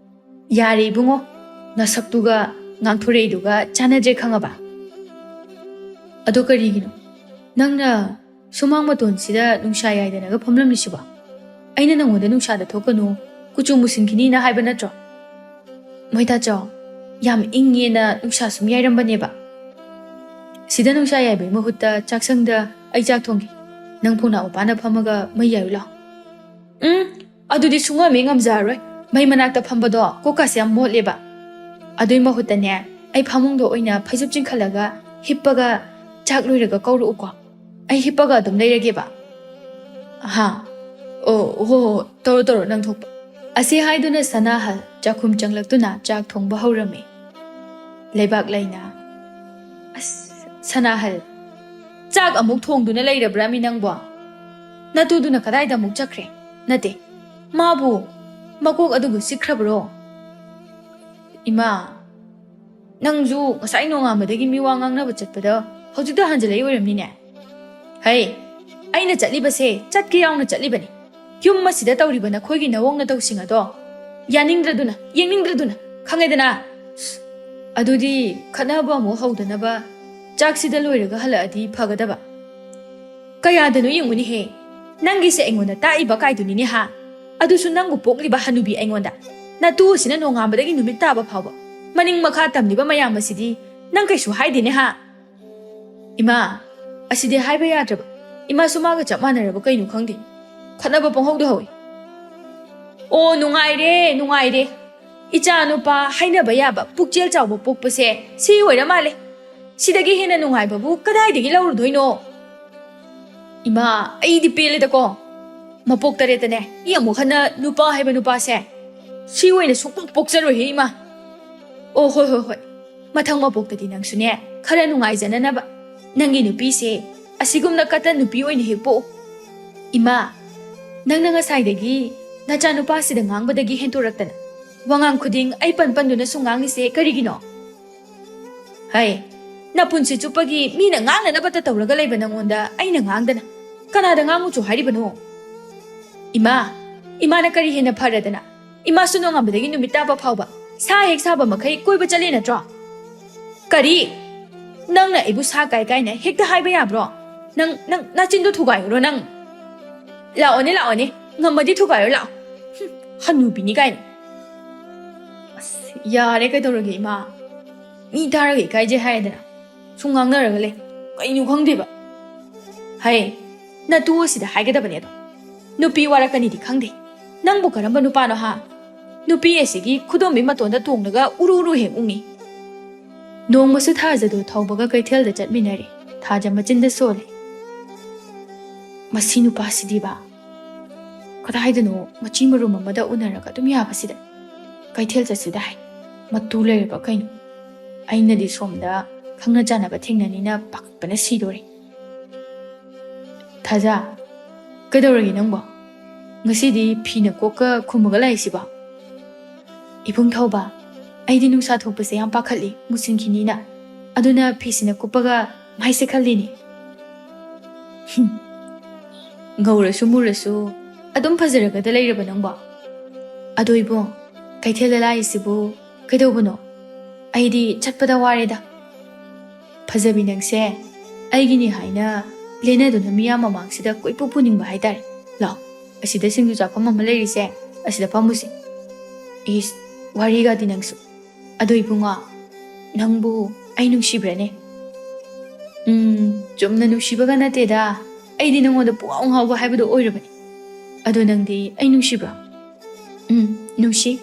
ꯌꯥꯔꯦ ꯏꯕꯨꯡꯉꯣ, ꯅꯁꯛꯇꯨꯒ ꯉꯥꯡꯊꯣꯔꯛꯏꯗꯨꯒ ꯆꯥꯟꯅꯗ꯭ꯔꯦ ꯈꯪꯉꯕ? ꯑꯗꯣ ꯀꯔꯤꯒꯤꯅꯣ ꯅꯪꯅ ꯁꯨꯃꯥꯡ ꯃꯇꯣꯟꯁꯤꯗ ꯅꯨꯡꯁꯥ ꯌꯥꯏꯗꯅꯒ ꯐꯝꯂꯝꯂꯤꯁꯤꯕꯣ? ꯑꯩꯅ ꯅꯪꯉꯣꯟꯗ ꯅꯨꯡꯁꯥꯗ ꯊꯣꯛꯀꯅꯨ, ꯀꯨꯆꯨ ꯃꯨꯁꯤꯟꯈꯤꯅꯤꯅ ꯍꯥꯏꯕ ꯅꯠꯇ꯭ꯔꯣ? ꯃꯣꯏꯇꯥꯆꯧ, ꯌꯥꯝ ꯏꯪꯉꯦꯅ ꯅꯨꯡꯁꯥ ꯁꯨꯝ ꯌꯥꯏꯔꯝꯕꯅꯦꯕ꯫ ꯁꯤꯗ ꯅꯨꯡꯁꯥ ꯌꯥꯏꯕꯒꯤ ꯃꯍꯨꯠꯇ ꯆꯥꯛꯁꯪꯗ ꯑꯩ ꯆꯥꯛ ꯊꯣꯡꯒꯦ꯫ ꯅꯪ ꯐꯨꯡꯅꯥꯎ ꯃꯄꯥꯟꯗ ꯐꯝꯃꯒ ꯃꯩ ꯌꯥꯏꯔꯨ ꯂꯥꯎ꯫ ꯎꯝ, ꯑꯗꯨꯗꯤ ꯁꯨꯡꯉꯝ ꯍꯦꯛ ꯉꯝꯖꯔꯔꯣꯏ꯫ ꯃꯩ ꯃꯅꯥꯛꯇ ꯐꯝꯕꯗꯣ ꯀꯣꯛꯀꯥꯁꯦ ꯌꯥꯝ ꯃꯣꯠꯂꯦꯕ꯫ ꯑꯗꯨꯏ ꯃꯍꯨꯠꯇꯅꯦ, ꯑꯩ ꯐꯃꯨꯡꯗ ꯑꯣꯏꯅ ꯐꯩꯖꯨꯞ ꯆꯤꯡꯈꯠꯂꯒ ꯍꯤꯞꯄꯒ ꯆꯥꯛ ꯂꯣꯏꯔꯒ ꯀꯧꯔꯛꯎꯀꯣ꯫ ꯑꯩ ꯍꯤꯞꯄꯒ ꯑꯗꯨꯝ ꯂꯩꯔꯒꯦꯕ꯫ ꯑꯍꯥ꯫ ꯑꯣ, ꯍꯣ, ꯍꯣ, ꯍꯣ, ꯇꯧꯔꯣ, ꯇꯧꯔꯣ, ꯅꯪ ꯊꯣꯛꯄ꯫ ꯑꯁꯤ ꯍꯥꯏꯗꯨꯅ ꯁꯅꯥꯍꯜ ꯆꯥꯛꯈꯨꯝ ꯆꯪꯂꯛꯇꯨꯅ ꯆꯥꯛ ꯊꯣꯡꯕ ꯍꯧꯔꯝꯃꯤ꯫ ꯂꯩꯕꯥꯛ ꯂꯩꯅ, "ꯑꯁ, ꯁꯅꯥꯍꯜ, ꯆꯥꯛ ꯑꯃꯨꯛ ꯊꯣꯡꯗꯨꯅ ꯂꯩꯔꯕ꯭ꯔꯥꯃꯤ ꯅꯪꯕꯣ? ꯅꯇꯨꯗꯨꯅ ꯀꯗꯥꯏꯗ ꯑꯃꯨꯛ ꯆꯠꯈ꯭ꯔꯦ? ꯅꯠꯇꯦ, ꯃꯥꯕꯨ ꯃꯀꯣꯛ ꯑꯗꯨꯕꯨ ꯆꯤꯛꯈ꯭ꯔꯕ꯭ꯔꯣ?" "ꯏꯃꯥ, ꯅꯪꯁꯨ ꯉꯁꯥꯏ ꯅꯣꯡꯉꯥꯟꯕꯗꯒꯤ ꯃꯤ ꯋꯥ ꯉꯥꯡꯅꯕ ꯆꯠꯄꯗ ꯍꯧꯖꯤꯛꯇ ꯍꯟꯖꯤꯜꯂꯛꯏ ꯑꯣꯏꯔꯝꯅꯤꯅꯦ?" "ꯍꯩ, ꯑꯩꯅ ꯆꯠꯂꯤꯕꯁꯦ ꯆꯠꯀꯦ ꯌꯥꯎꯅ ꯆꯠꯂꯤꯕꯅꯤ꯫ ꯌꯨꯝ ꯑꯁꯤꯗ ꯇꯧꯔꯤꯕ ꯅꯈꯣꯏꯒꯤ ꯅꯋꯣꯡ ꯅꯇꯧꯁꯤꯡ ꯑꯗꯣ ꯌꯥꯅꯤꯡꯗ꯭ꯔꯗꯨꯅ, ꯌꯦꯡꯅꯤꯡꯗ꯭ꯔꯗꯨꯅ, ꯈꯪꯉꯦꯗꯅ? ꯑꯗꯨꯗꯤ ꯈꯠꯅꯕ ꯑꯃꯨꯛ ꯍꯧꯗꯅꯕ ꯆꯥꯛꯁꯤꯗ ꯂꯣꯏꯔꯒ ꯍꯜꯂꯛꯑꯗꯤ ꯐꯒꯗꯕ꯫ ꯀꯌꯥꯗꯅꯣ ꯌꯦꯡꯉꯨꯅꯦꯍꯦ, ꯅꯪꯒꯤꯁꯦ ꯑꯩꯉꯣꯟꯗ ꯇꯥꯛꯏꯕ ꯀꯥꯏꯗꯨꯅꯤꯅꯦ ꯍꯥ? ꯑꯗꯨꯁꯨ ꯅꯪꯕꯨ ꯄꯣꯛꯂꯤꯕ ꯍꯅꯨꯕꯤ ꯑꯩꯉꯣꯟꯗ꯫ ꯅꯇꯨ ꯑꯁꯤꯅ ꯅꯣꯡꯉꯥꯟꯕꯗꯒꯤ ꯅꯨꯃꯤꯠ ꯇꯥꯕ ꯐꯥꯎꯕ ꯃꯅꯤꯡ ꯃꯈꯥ ꯇꯝꯂꯤꯕ ꯃꯌꯥꯝ ꯑꯁꯤꯗꯤ ꯅꯪ ꯀꯩꯁꯨ ꯍꯥꯏꯗꯦꯅꯦ ꯍꯥ? ꯏꯃꯥ, ꯑꯁꯤꯗꯤ ꯍꯥꯏꯕ ꯌꯥꯗ꯭ꯔꯕ꯫ ꯏꯃꯥꯁꯨ ꯃꯥꯒ ꯆꯞ ꯃꯥꯟꯅꯔꯕ ꯀꯩꯅꯣ ꯈꯪꯗꯦ꯫ ꯈꯠꯅꯕ ꯄꯪꯍꯧꯗ ꯍꯧꯏ꯫ ꯑꯣ, ꯅꯨꯡꯉꯥꯏꯔꯦ, ꯅꯨꯡꯉꯥꯏꯔꯦ꯫ ꯏꯆꯥ ꯅꯨꯄꯥ ꯍꯥꯏꯅꯕ ꯌꯥꯕ ꯄꯨꯛꯆꯦꯜ ꯆꯥꯎꯕ ꯄꯣꯛꯄꯁꯦ ꯁꯤ ꯑꯣꯏꯔ ꯃꯥꯜꯂꯦ꯫ ꯁꯤꯗꯒꯤ ꯍꯦꯟꯅ ꯅꯨꯡꯉꯥꯏꯕꯕꯨ ꯀꯗꯥꯏꯗꯒꯤ ꯂꯧꯔꯨꯗꯣꯏꯅꯣ? ꯏꯃꯥ, ꯑꯩꯗꯤ ꯄꯦꯜꯂꯦꯗꯀꯣ꯫ ꯃꯄꯣꯛ ꯇꯔꯦꯠꯇꯅꯦ, ꯏ ꯑꯃꯨꯛ ꯍꯟꯅ ꯅꯨꯄꯥ ꯍꯥꯏꯕ ꯅꯨꯄꯥꯁꯦ ꯁꯤ ꯑꯣꯏꯅ ꯁꯨꯡꯄꯣꯛ ꯄꯣꯛꯆꯔꯣꯏꯍꯦ ꯏꯃꯥ꯫ ꯑꯣ, ꯍꯣꯏ, ꯍꯣꯏ, ꯍꯣꯏ꯫ ꯃꯊꯪ ꯃꯄꯣꯛꯇꯗꯤ ꯅꯪꯁꯨꯅꯦ, ꯈꯔ ꯅꯨꯡꯉꯥꯏꯖꯅꯅꯕ ꯅꯪꯒꯤ ꯅꯨꯄꯤꯁꯦ ꯑꯁꯤꯒꯨꯝꯅ ꯀꯠꯇ ꯅꯨꯄꯤ ꯑꯣꯏꯅ ꯍꯦꯛ ꯄꯣꯛꯎ꯫ ꯏꯃꯥ, ꯅꯪꯅ ꯉꯁꯥꯏꯗꯒꯤ ꯅꯆꯥꯅꯨꯄꯥꯁꯤꯗ ꯉꯥꯡꯕꯗꯒꯤ ꯍꯦꯟꯇꯣꯔꯛꯇꯅ ꯋꯥꯉꯥꯡ ꯈꯨꯗꯤꯡ ꯑꯩ ꯄꯟ ꯄꯟꯗꯨꯅ ꯁꯨꯝ ꯉꯥꯡꯂꯤꯁꯦ ꯀꯔꯤꯒꯤꯅꯣ? ꯍꯩ, ꯅꯄꯨꯟꯁꯤ ꯆꯨꯞꯄꯒꯤ ꯃꯤꯅ ꯉꯥꯡꯅꯅꯕꯇ ꯇꯧꯔꯒ ꯂꯩꯕ ꯅꯪꯉꯣꯟꯗ ꯑꯩꯅ ꯉꯥꯡꯗꯅ ꯀꯅꯥꯗ ꯉꯥꯡꯉꯨꯆꯣ ꯍꯥꯏꯔꯤꯕꯅꯣ? ꯏꯃꯥ, ꯏꯃꯥꯅ ꯀꯔꯤ ꯍꯦꯟꯅ ꯐꯔꯗꯅ? ꯏꯃꯥꯁꯨ ꯅꯣꯡꯉꯥꯟꯕꯗꯒꯤ ꯅꯨꯃꯤꯠ ꯇꯥꯕ ꯐꯥꯎꯕ ꯁꯥ ꯍꯦꯛ ꯁꯥꯕ ꯃꯈꯩ ꯀꯣꯏꯕ ꯆꯠꯂꯦ ꯅꯠꯇ꯭ꯔꯣ? ꯀꯔꯤ? ꯅꯪꯅ ꯑꯩꯕꯨ ꯁꯥ ꯀꯥꯏ ꯀꯥꯏꯅ ꯍꯦꯛꯇ ꯍꯥꯏꯕ ꯌꯥꯕ꯭ꯔꯣ? ꯅꯪ, ꯅꯪ ꯅꯆꯤꯟꯗꯣ ꯊꯨꯒꯥꯏꯔꯨꯔꯣ ꯅꯪ꯫ ꯂꯥꯛꯑꯣꯅꯦ, ꯂꯥꯛꯑꯣꯅꯦ, ꯉꯝꯃꯗꯤ ꯊꯨꯒꯥꯏꯔꯣ ꯂꯥꯛꯑꯣ꯫ ꯍꯨꯝ, ꯍꯅꯨꯕꯤꯅꯤ ꯀꯥꯏꯅ꯫ ꯑꯁ, ꯌꯥꯔꯦ, ꯀꯩꯗꯧꯔꯒꯦ ꯏꯃꯥ? ꯃꯤ ꯇꯥꯔꯒ ꯏꯀꯥꯏꯖꯩ ꯍꯥꯏꯗꯅ ꯁꯨꯝ ꯉꯥꯡꯅꯔꯒ ꯂꯩ꯫ ꯀꯩꯅꯣ ꯈꯪꯗꯦꯕ꯫ ꯍꯩ, ꯅꯇꯨ ꯑꯁꯤꯗ ꯍꯥꯏꯒꯗꯕꯅꯦ ꯑꯗꯣ꯫ ꯅꯨꯄꯤ ꯋꯥꯔꯛꯀꯅꯤꯗꯤ ꯈꯪꯗꯦ꯫ ꯅꯪꯕꯨ ꯀꯔꯝꯕ ꯅꯨꯄꯥꯅꯣ ꯍꯥ? ꯅꯨꯄꯤ ꯑꯁꯤꯒꯤ ꯈꯨꯗꯣꯝꯕꯤ ꯃꯇꯣꯟꯗ ꯇꯣꯡꯂꯒ ꯎꯔꯨ ꯎꯔꯨ ꯍꯦꯛ ꯎꯡꯉꯤ꯫ ꯅꯣꯡꯃꯁꯨ ꯊꯥꯖꯗꯣ ꯊꯧꯕꯒ ꯀꯩꯊꯦꯜꯗ ꯆꯠꯃꯤꯟꯅꯔꯦ꯫ ꯊꯥꯖ ꯃꯆꯤꯟꯗ ꯁꯣꯜꯂꯦ꯫ ꯃꯁꯤ ꯅꯨꯄꯥꯁꯤꯗꯤꯕ꯫ ꯀꯗꯥꯏꯗꯅꯣ ꯃꯆꯤ ꯃꯔꯨꯝ ꯑꯃꯗ ꯎꯅꯔꯒ ꯑꯗꯨꯝ ꯌꯥꯕꯁꯤꯗ꯫ ꯀꯩꯊꯦꯜ ꯆꯠꯁꯤꯗ ꯍꯥꯏ꯫ ꯃꯇꯨ ꯂꯩꯔꯕ ꯀꯩꯅꯣ? ꯑꯩꯅꯗꯤ ꯁꯣꯝꯗ ꯈꯪꯅ ꯆꯥꯟꯅꯕ ꯊꯦꯡꯅꯅꯤꯅ ꯄꯥꯈꯠꯄꯅ ꯁꯤꯗꯣꯔꯦ꯫ ꯊꯥꯖ, ꯀꯩꯗꯧꯔꯒꯦ ꯅꯪꯕꯣ? ꯉꯁꯤꯗꯤ ꯐꯤꯅ ꯀꯣꯛꯀ ꯈꯨꯝꯃꯒ ꯂꯥꯛꯏꯁꯤꯕꯣ? ꯏꯕꯨꯡ ꯊꯧꯕ, ꯑꯩꯗꯤ ꯅꯨꯡꯁꯥ ꯊꯣꯛꯄꯁꯦ ꯌꯥꯝ ꯄꯥꯈꯠꯂꯤ, ꯃꯨꯁꯤꯟꯈꯤꯅꯤꯅ꯫ ꯑꯗꯨꯅ ꯐꯤꯁꯤꯅ ꯀꯨꯞꯄꯒ ꯃꯥꯏꯁꯦ ꯈꯜꯂꯤꯅꯤ꯫ ꯍꯨꯝ, ꯉꯧꯔꯁꯨ ꯃꯨꯔꯁꯨ ꯑꯗꯨꯝ ꯐꯖꯔꯒꯗ ꯂꯩꯔꯕ ꯅꯪꯕꯣ? ꯑꯗꯣ ꯏꯕꯨꯡ, ꯀꯩꯊꯦꯜꯗ ꯂꯥꯛꯏꯁꯤꯕꯨ ꯀꯩꯗꯧꯕꯅꯣ? ꯑꯩꯗꯤ ꯆꯠꯄꯗ ꯋꯥꯔꯦꯗ꯫ ꯐꯖꯕꯤ ꯅꯪꯁꯦ, ꯑꯩꯒꯤꯅꯤ ꯍꯥꯏꯅ ꯂꯦꯟꯅꯗꯨꯅ ꯃꯤꯌꯥꯝ ꯃꯃꯥꯡꯁꯤꯗ ꯀꯣꯏꯄꯨ ꯄꯨꯅꯤꯡꯕ ꯍꯥꯏꯇꯥꯔꯦ꯫ ꯂꯥꯛꯑꯣ, ꯑꯁꯤꯗ ꯁꯤꯡꯖꯨ ꯆꯥꯐꯝ ꯑꯃ ꯂꯩꯔꯤꯁꯦ, ꯑꯁꯤꯗ ꯐꯝꯃꯨꯁꯦ꯫ ꯏꯁ, ꯋꯥꯔꯤꯒꯗꯤ ꯅꯪꯁꯨ꯫ ꯑꯗꯣ ꯏꯕꯨꯡꯉꯣ, ꯅꯪꯕꯨ ꯑꯩ ꯅꯨꯡꯁꯤꯕ꯭ꯔꯅꯦ? ꯎꯝ, ꯆꯨꯝꯅ ꯅꯨꯡꯁꯤꯕꯒ ꯅꯠꯇꯦꯗ꯫ ꯑꯩꯗꯤ ꯅꯉꯣꯟꯗ ꯄꯨꯡꯉꯥꯎ ꯉꯥꯎꯕ ꯍꯥꯏꯕꯗꯣ ꯑꯣꯏꯔꯕꯅꯦ꯫ ꯑꯗꯣ ꯅꯪꯗꯤ ꯑꯩ ꯅꯨꯡꯁꯤꯕ꯭ꯔꯣ? ꯎꯝ, ꯅꯨꯡꯁꯤ꯫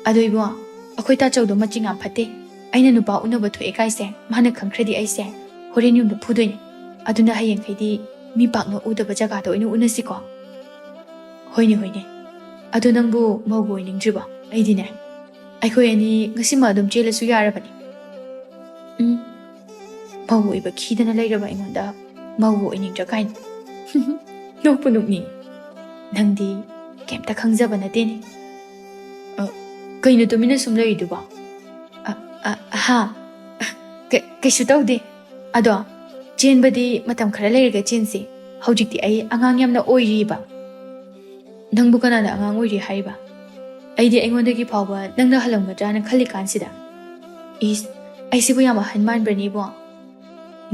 ꯑꯗꯣ ꯏꯕꯨꯡꯉꯣ, ꯑꯩꯈꯣꯏ ꯇꯥꯆꯧꯗꯣ ꯃꯆꯤꯡ ꯌꯥꯝ ꯐꯠꯇꯦ꯫ ꯑꯩꯅ ꯅꯨꯄꯥ ꯎꯅꯕ ꯊꯣꯛꯑꯦ ꯀꯥꯏꯁꯦ ꯃꯥꯅ ꯈꯪꯈ꯭ꯔꯗꯤ ꯑꯩꯁꯦ ꯍꯣꯔꯦꯟ ꯌꯨꯝꯗ ꯐꯨꯗꯣꯏꯅꯦ꯫ ꯑꯗꯨꯅ ꯍꯌꯦꯡꯈꯩꯗꯤ ꯃꯤ ꯄꯥꯛꯅ ꯎꯗꯕ ꯖꯒꯥꯗ ꯑꯣꯏꯅ ꯎꯅꯁꯤꯀꯣ꯫ ꯍꯣꯏꯅꯦ, ꯍꯣꯏꯅꯦ꯫ ꯑꯗꯣ ꯅꯪꯕꯨ ꯃꯧꯒ ꯑꯣꯏꯅꯤꯡꯗ꯭ꯔꯤꯕꯣ? ꯑꯩꯗꯤꯅꯦ, ꯑꯩꯈꯣꯏ ꯑꯅꯤ ꯉꯁꯤꯃꯛ ꯑꯗꯨꯝ ꯆꯦꯜꯂꯁꯨ ꯌꯥꯔꯕꯅꯤ꯫ ꯎꯝ, ꯃꯧ ꯑꯣꯏꯕ ꯈꯤꯗꯅ ꯂꯩꯔꯕ ꯑꯩꯉꯣꯟꯗ ꯃꯧ ꯑꯣꯏꯅꯤꯡꯗ꯭ꯔꯥ ꯀꯥꯏꯅ꯫ ꯅꯣꯛꯄꯨ ꯅꯣꯛꯅꯤꯡꯉꯤ꯫ ꯅꯪꯗꯤ ꯀꯩꯝꯇ ꯈꯪꯖꯕ ꯅꯠꯇꯦꯅꯦ꯫ ꯑ, ꯀꯩꯅꯣ ꯇꯨꯃꯤꯟꯅ ꯁꯨꯝ ꯂꯩꯔꯤꯗꯨꯕꯣ? ꯑ, ꯑ, ꯍꯥ? ꯀ-, ꯀꯩꯁꯨ ꯇꯧꯗꯦ꯫ ꯑꯗꯣ ꯆꯦꯟꯕꯗꯤ ꯃꯇꯝ ꯈꯔ ꯂꯩꯔꯒ ꯆꯦꯟꯁꯤ꯫ ꯍꯧꯖꯤꯛꯇꯤ ꯑꯩ ꯑꯉꯥꯡ ꯌꯥꯝꯅ ꯑꯣꯏꯔꯤꯕ꯫ ꯅꯪꯕꯨ ꯀꯅꯥꯅ ꯑꯉꯥꯡ ꯑꯣꯏꯔꯤ ꯍꯥꯏꯔꯤꯕ? ꯑꯩꯗꯤ ꯑꯩꯉꯣꯟꯗꯒꯤ ꯐꯥꯎꯕ ꯅꯪꯅ ꯍꯜꯂꯝꯒꯗ꯭ꯔꯥꯅ ꯈꯜꯂꯤꯀꯥꯟꯁꯤꯗ꯫ ꯏꯁ, ꯑꯩꯁꯤꯕꯨ ꯌꯥꯝ ꯑꯍꯟ ꯃꯥꯟꯕ꯭ꯔꯅꯦ ꯏꯕꯨꯡ?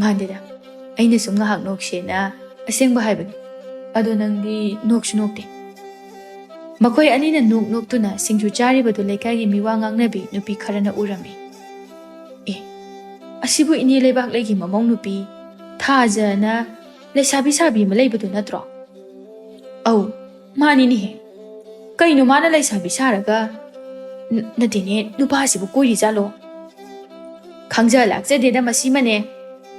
ꯃꯥꯟꯗꯦꯗ꯫ ꯑꯩꯅ ꯁꯨꯝ ꯉꯥꯏꯍꯥꯛ ꯅꯣꯛꯁꯦꯅ ꯑꯁꯦꯡꯕ ꯍꯥꯏꯕꯅꯤ꯫ ꯑꯗꯣ ꯅꯪꯗꯤ ꯅꯣꯛꯁꯨ ꯅꯣꯛꯇꯦ꯫ ꯃꯈꯣꯏ ꯑꯅꯤꯅ ꯅꯣꯛ ꯅꯣꯛꯇꯨꯅ ꯁꯤꯡꯖꯨ ꯆꯥꯔꯤꯕꯗꯨ ꯂꯩꯀꯥꯏꯒꯤ ꯃꯤꯋꯥ ꯉꯥꯡꯅꯕꯤ ꯅꯨꯄꯤ ꯈꯔꯅ ꯎꯔꯝꯃꯤ꯫ ꯑꯦ, ꯑꯁꯤꯕꯨ ꯏꯅꯦ ꯂꯩꯕꯥꯛꯂꯩꯒꯤ ꯃꯃꯧ ꯅꯨꯄꯤ ꯊꯥꯖꯅ ꯂꯩꯁꯥꯕꯤ ꯁꯥꯕꯤ ꯑꯃ ꯂꯩꯕꯗꯨ ꯅꯠꯇ꯭ꯔꯣ? ꯑꯧ, ꯃꯥꯅꯤꯅꯦꯍꯦ꯫ ꯀꯩꯅꯣ ꯃꯥꯅ ꯂꯩꯁꯥꯕꯤ ꯁꯥꯔꯒ? ꯅ-, ꯅꯠꯇꯦꯅꯦ, ꯅꯨꯄꯥꯁꯤꯕꯨ ꯀꯣꯏꯔꯤꯖꯥꯠꯂꯣ? ꯈꯪꯖ ꯂꯥꯛꯆꯗꯦꯗ ꯃꯁꯤꯃꯅꯦ꯫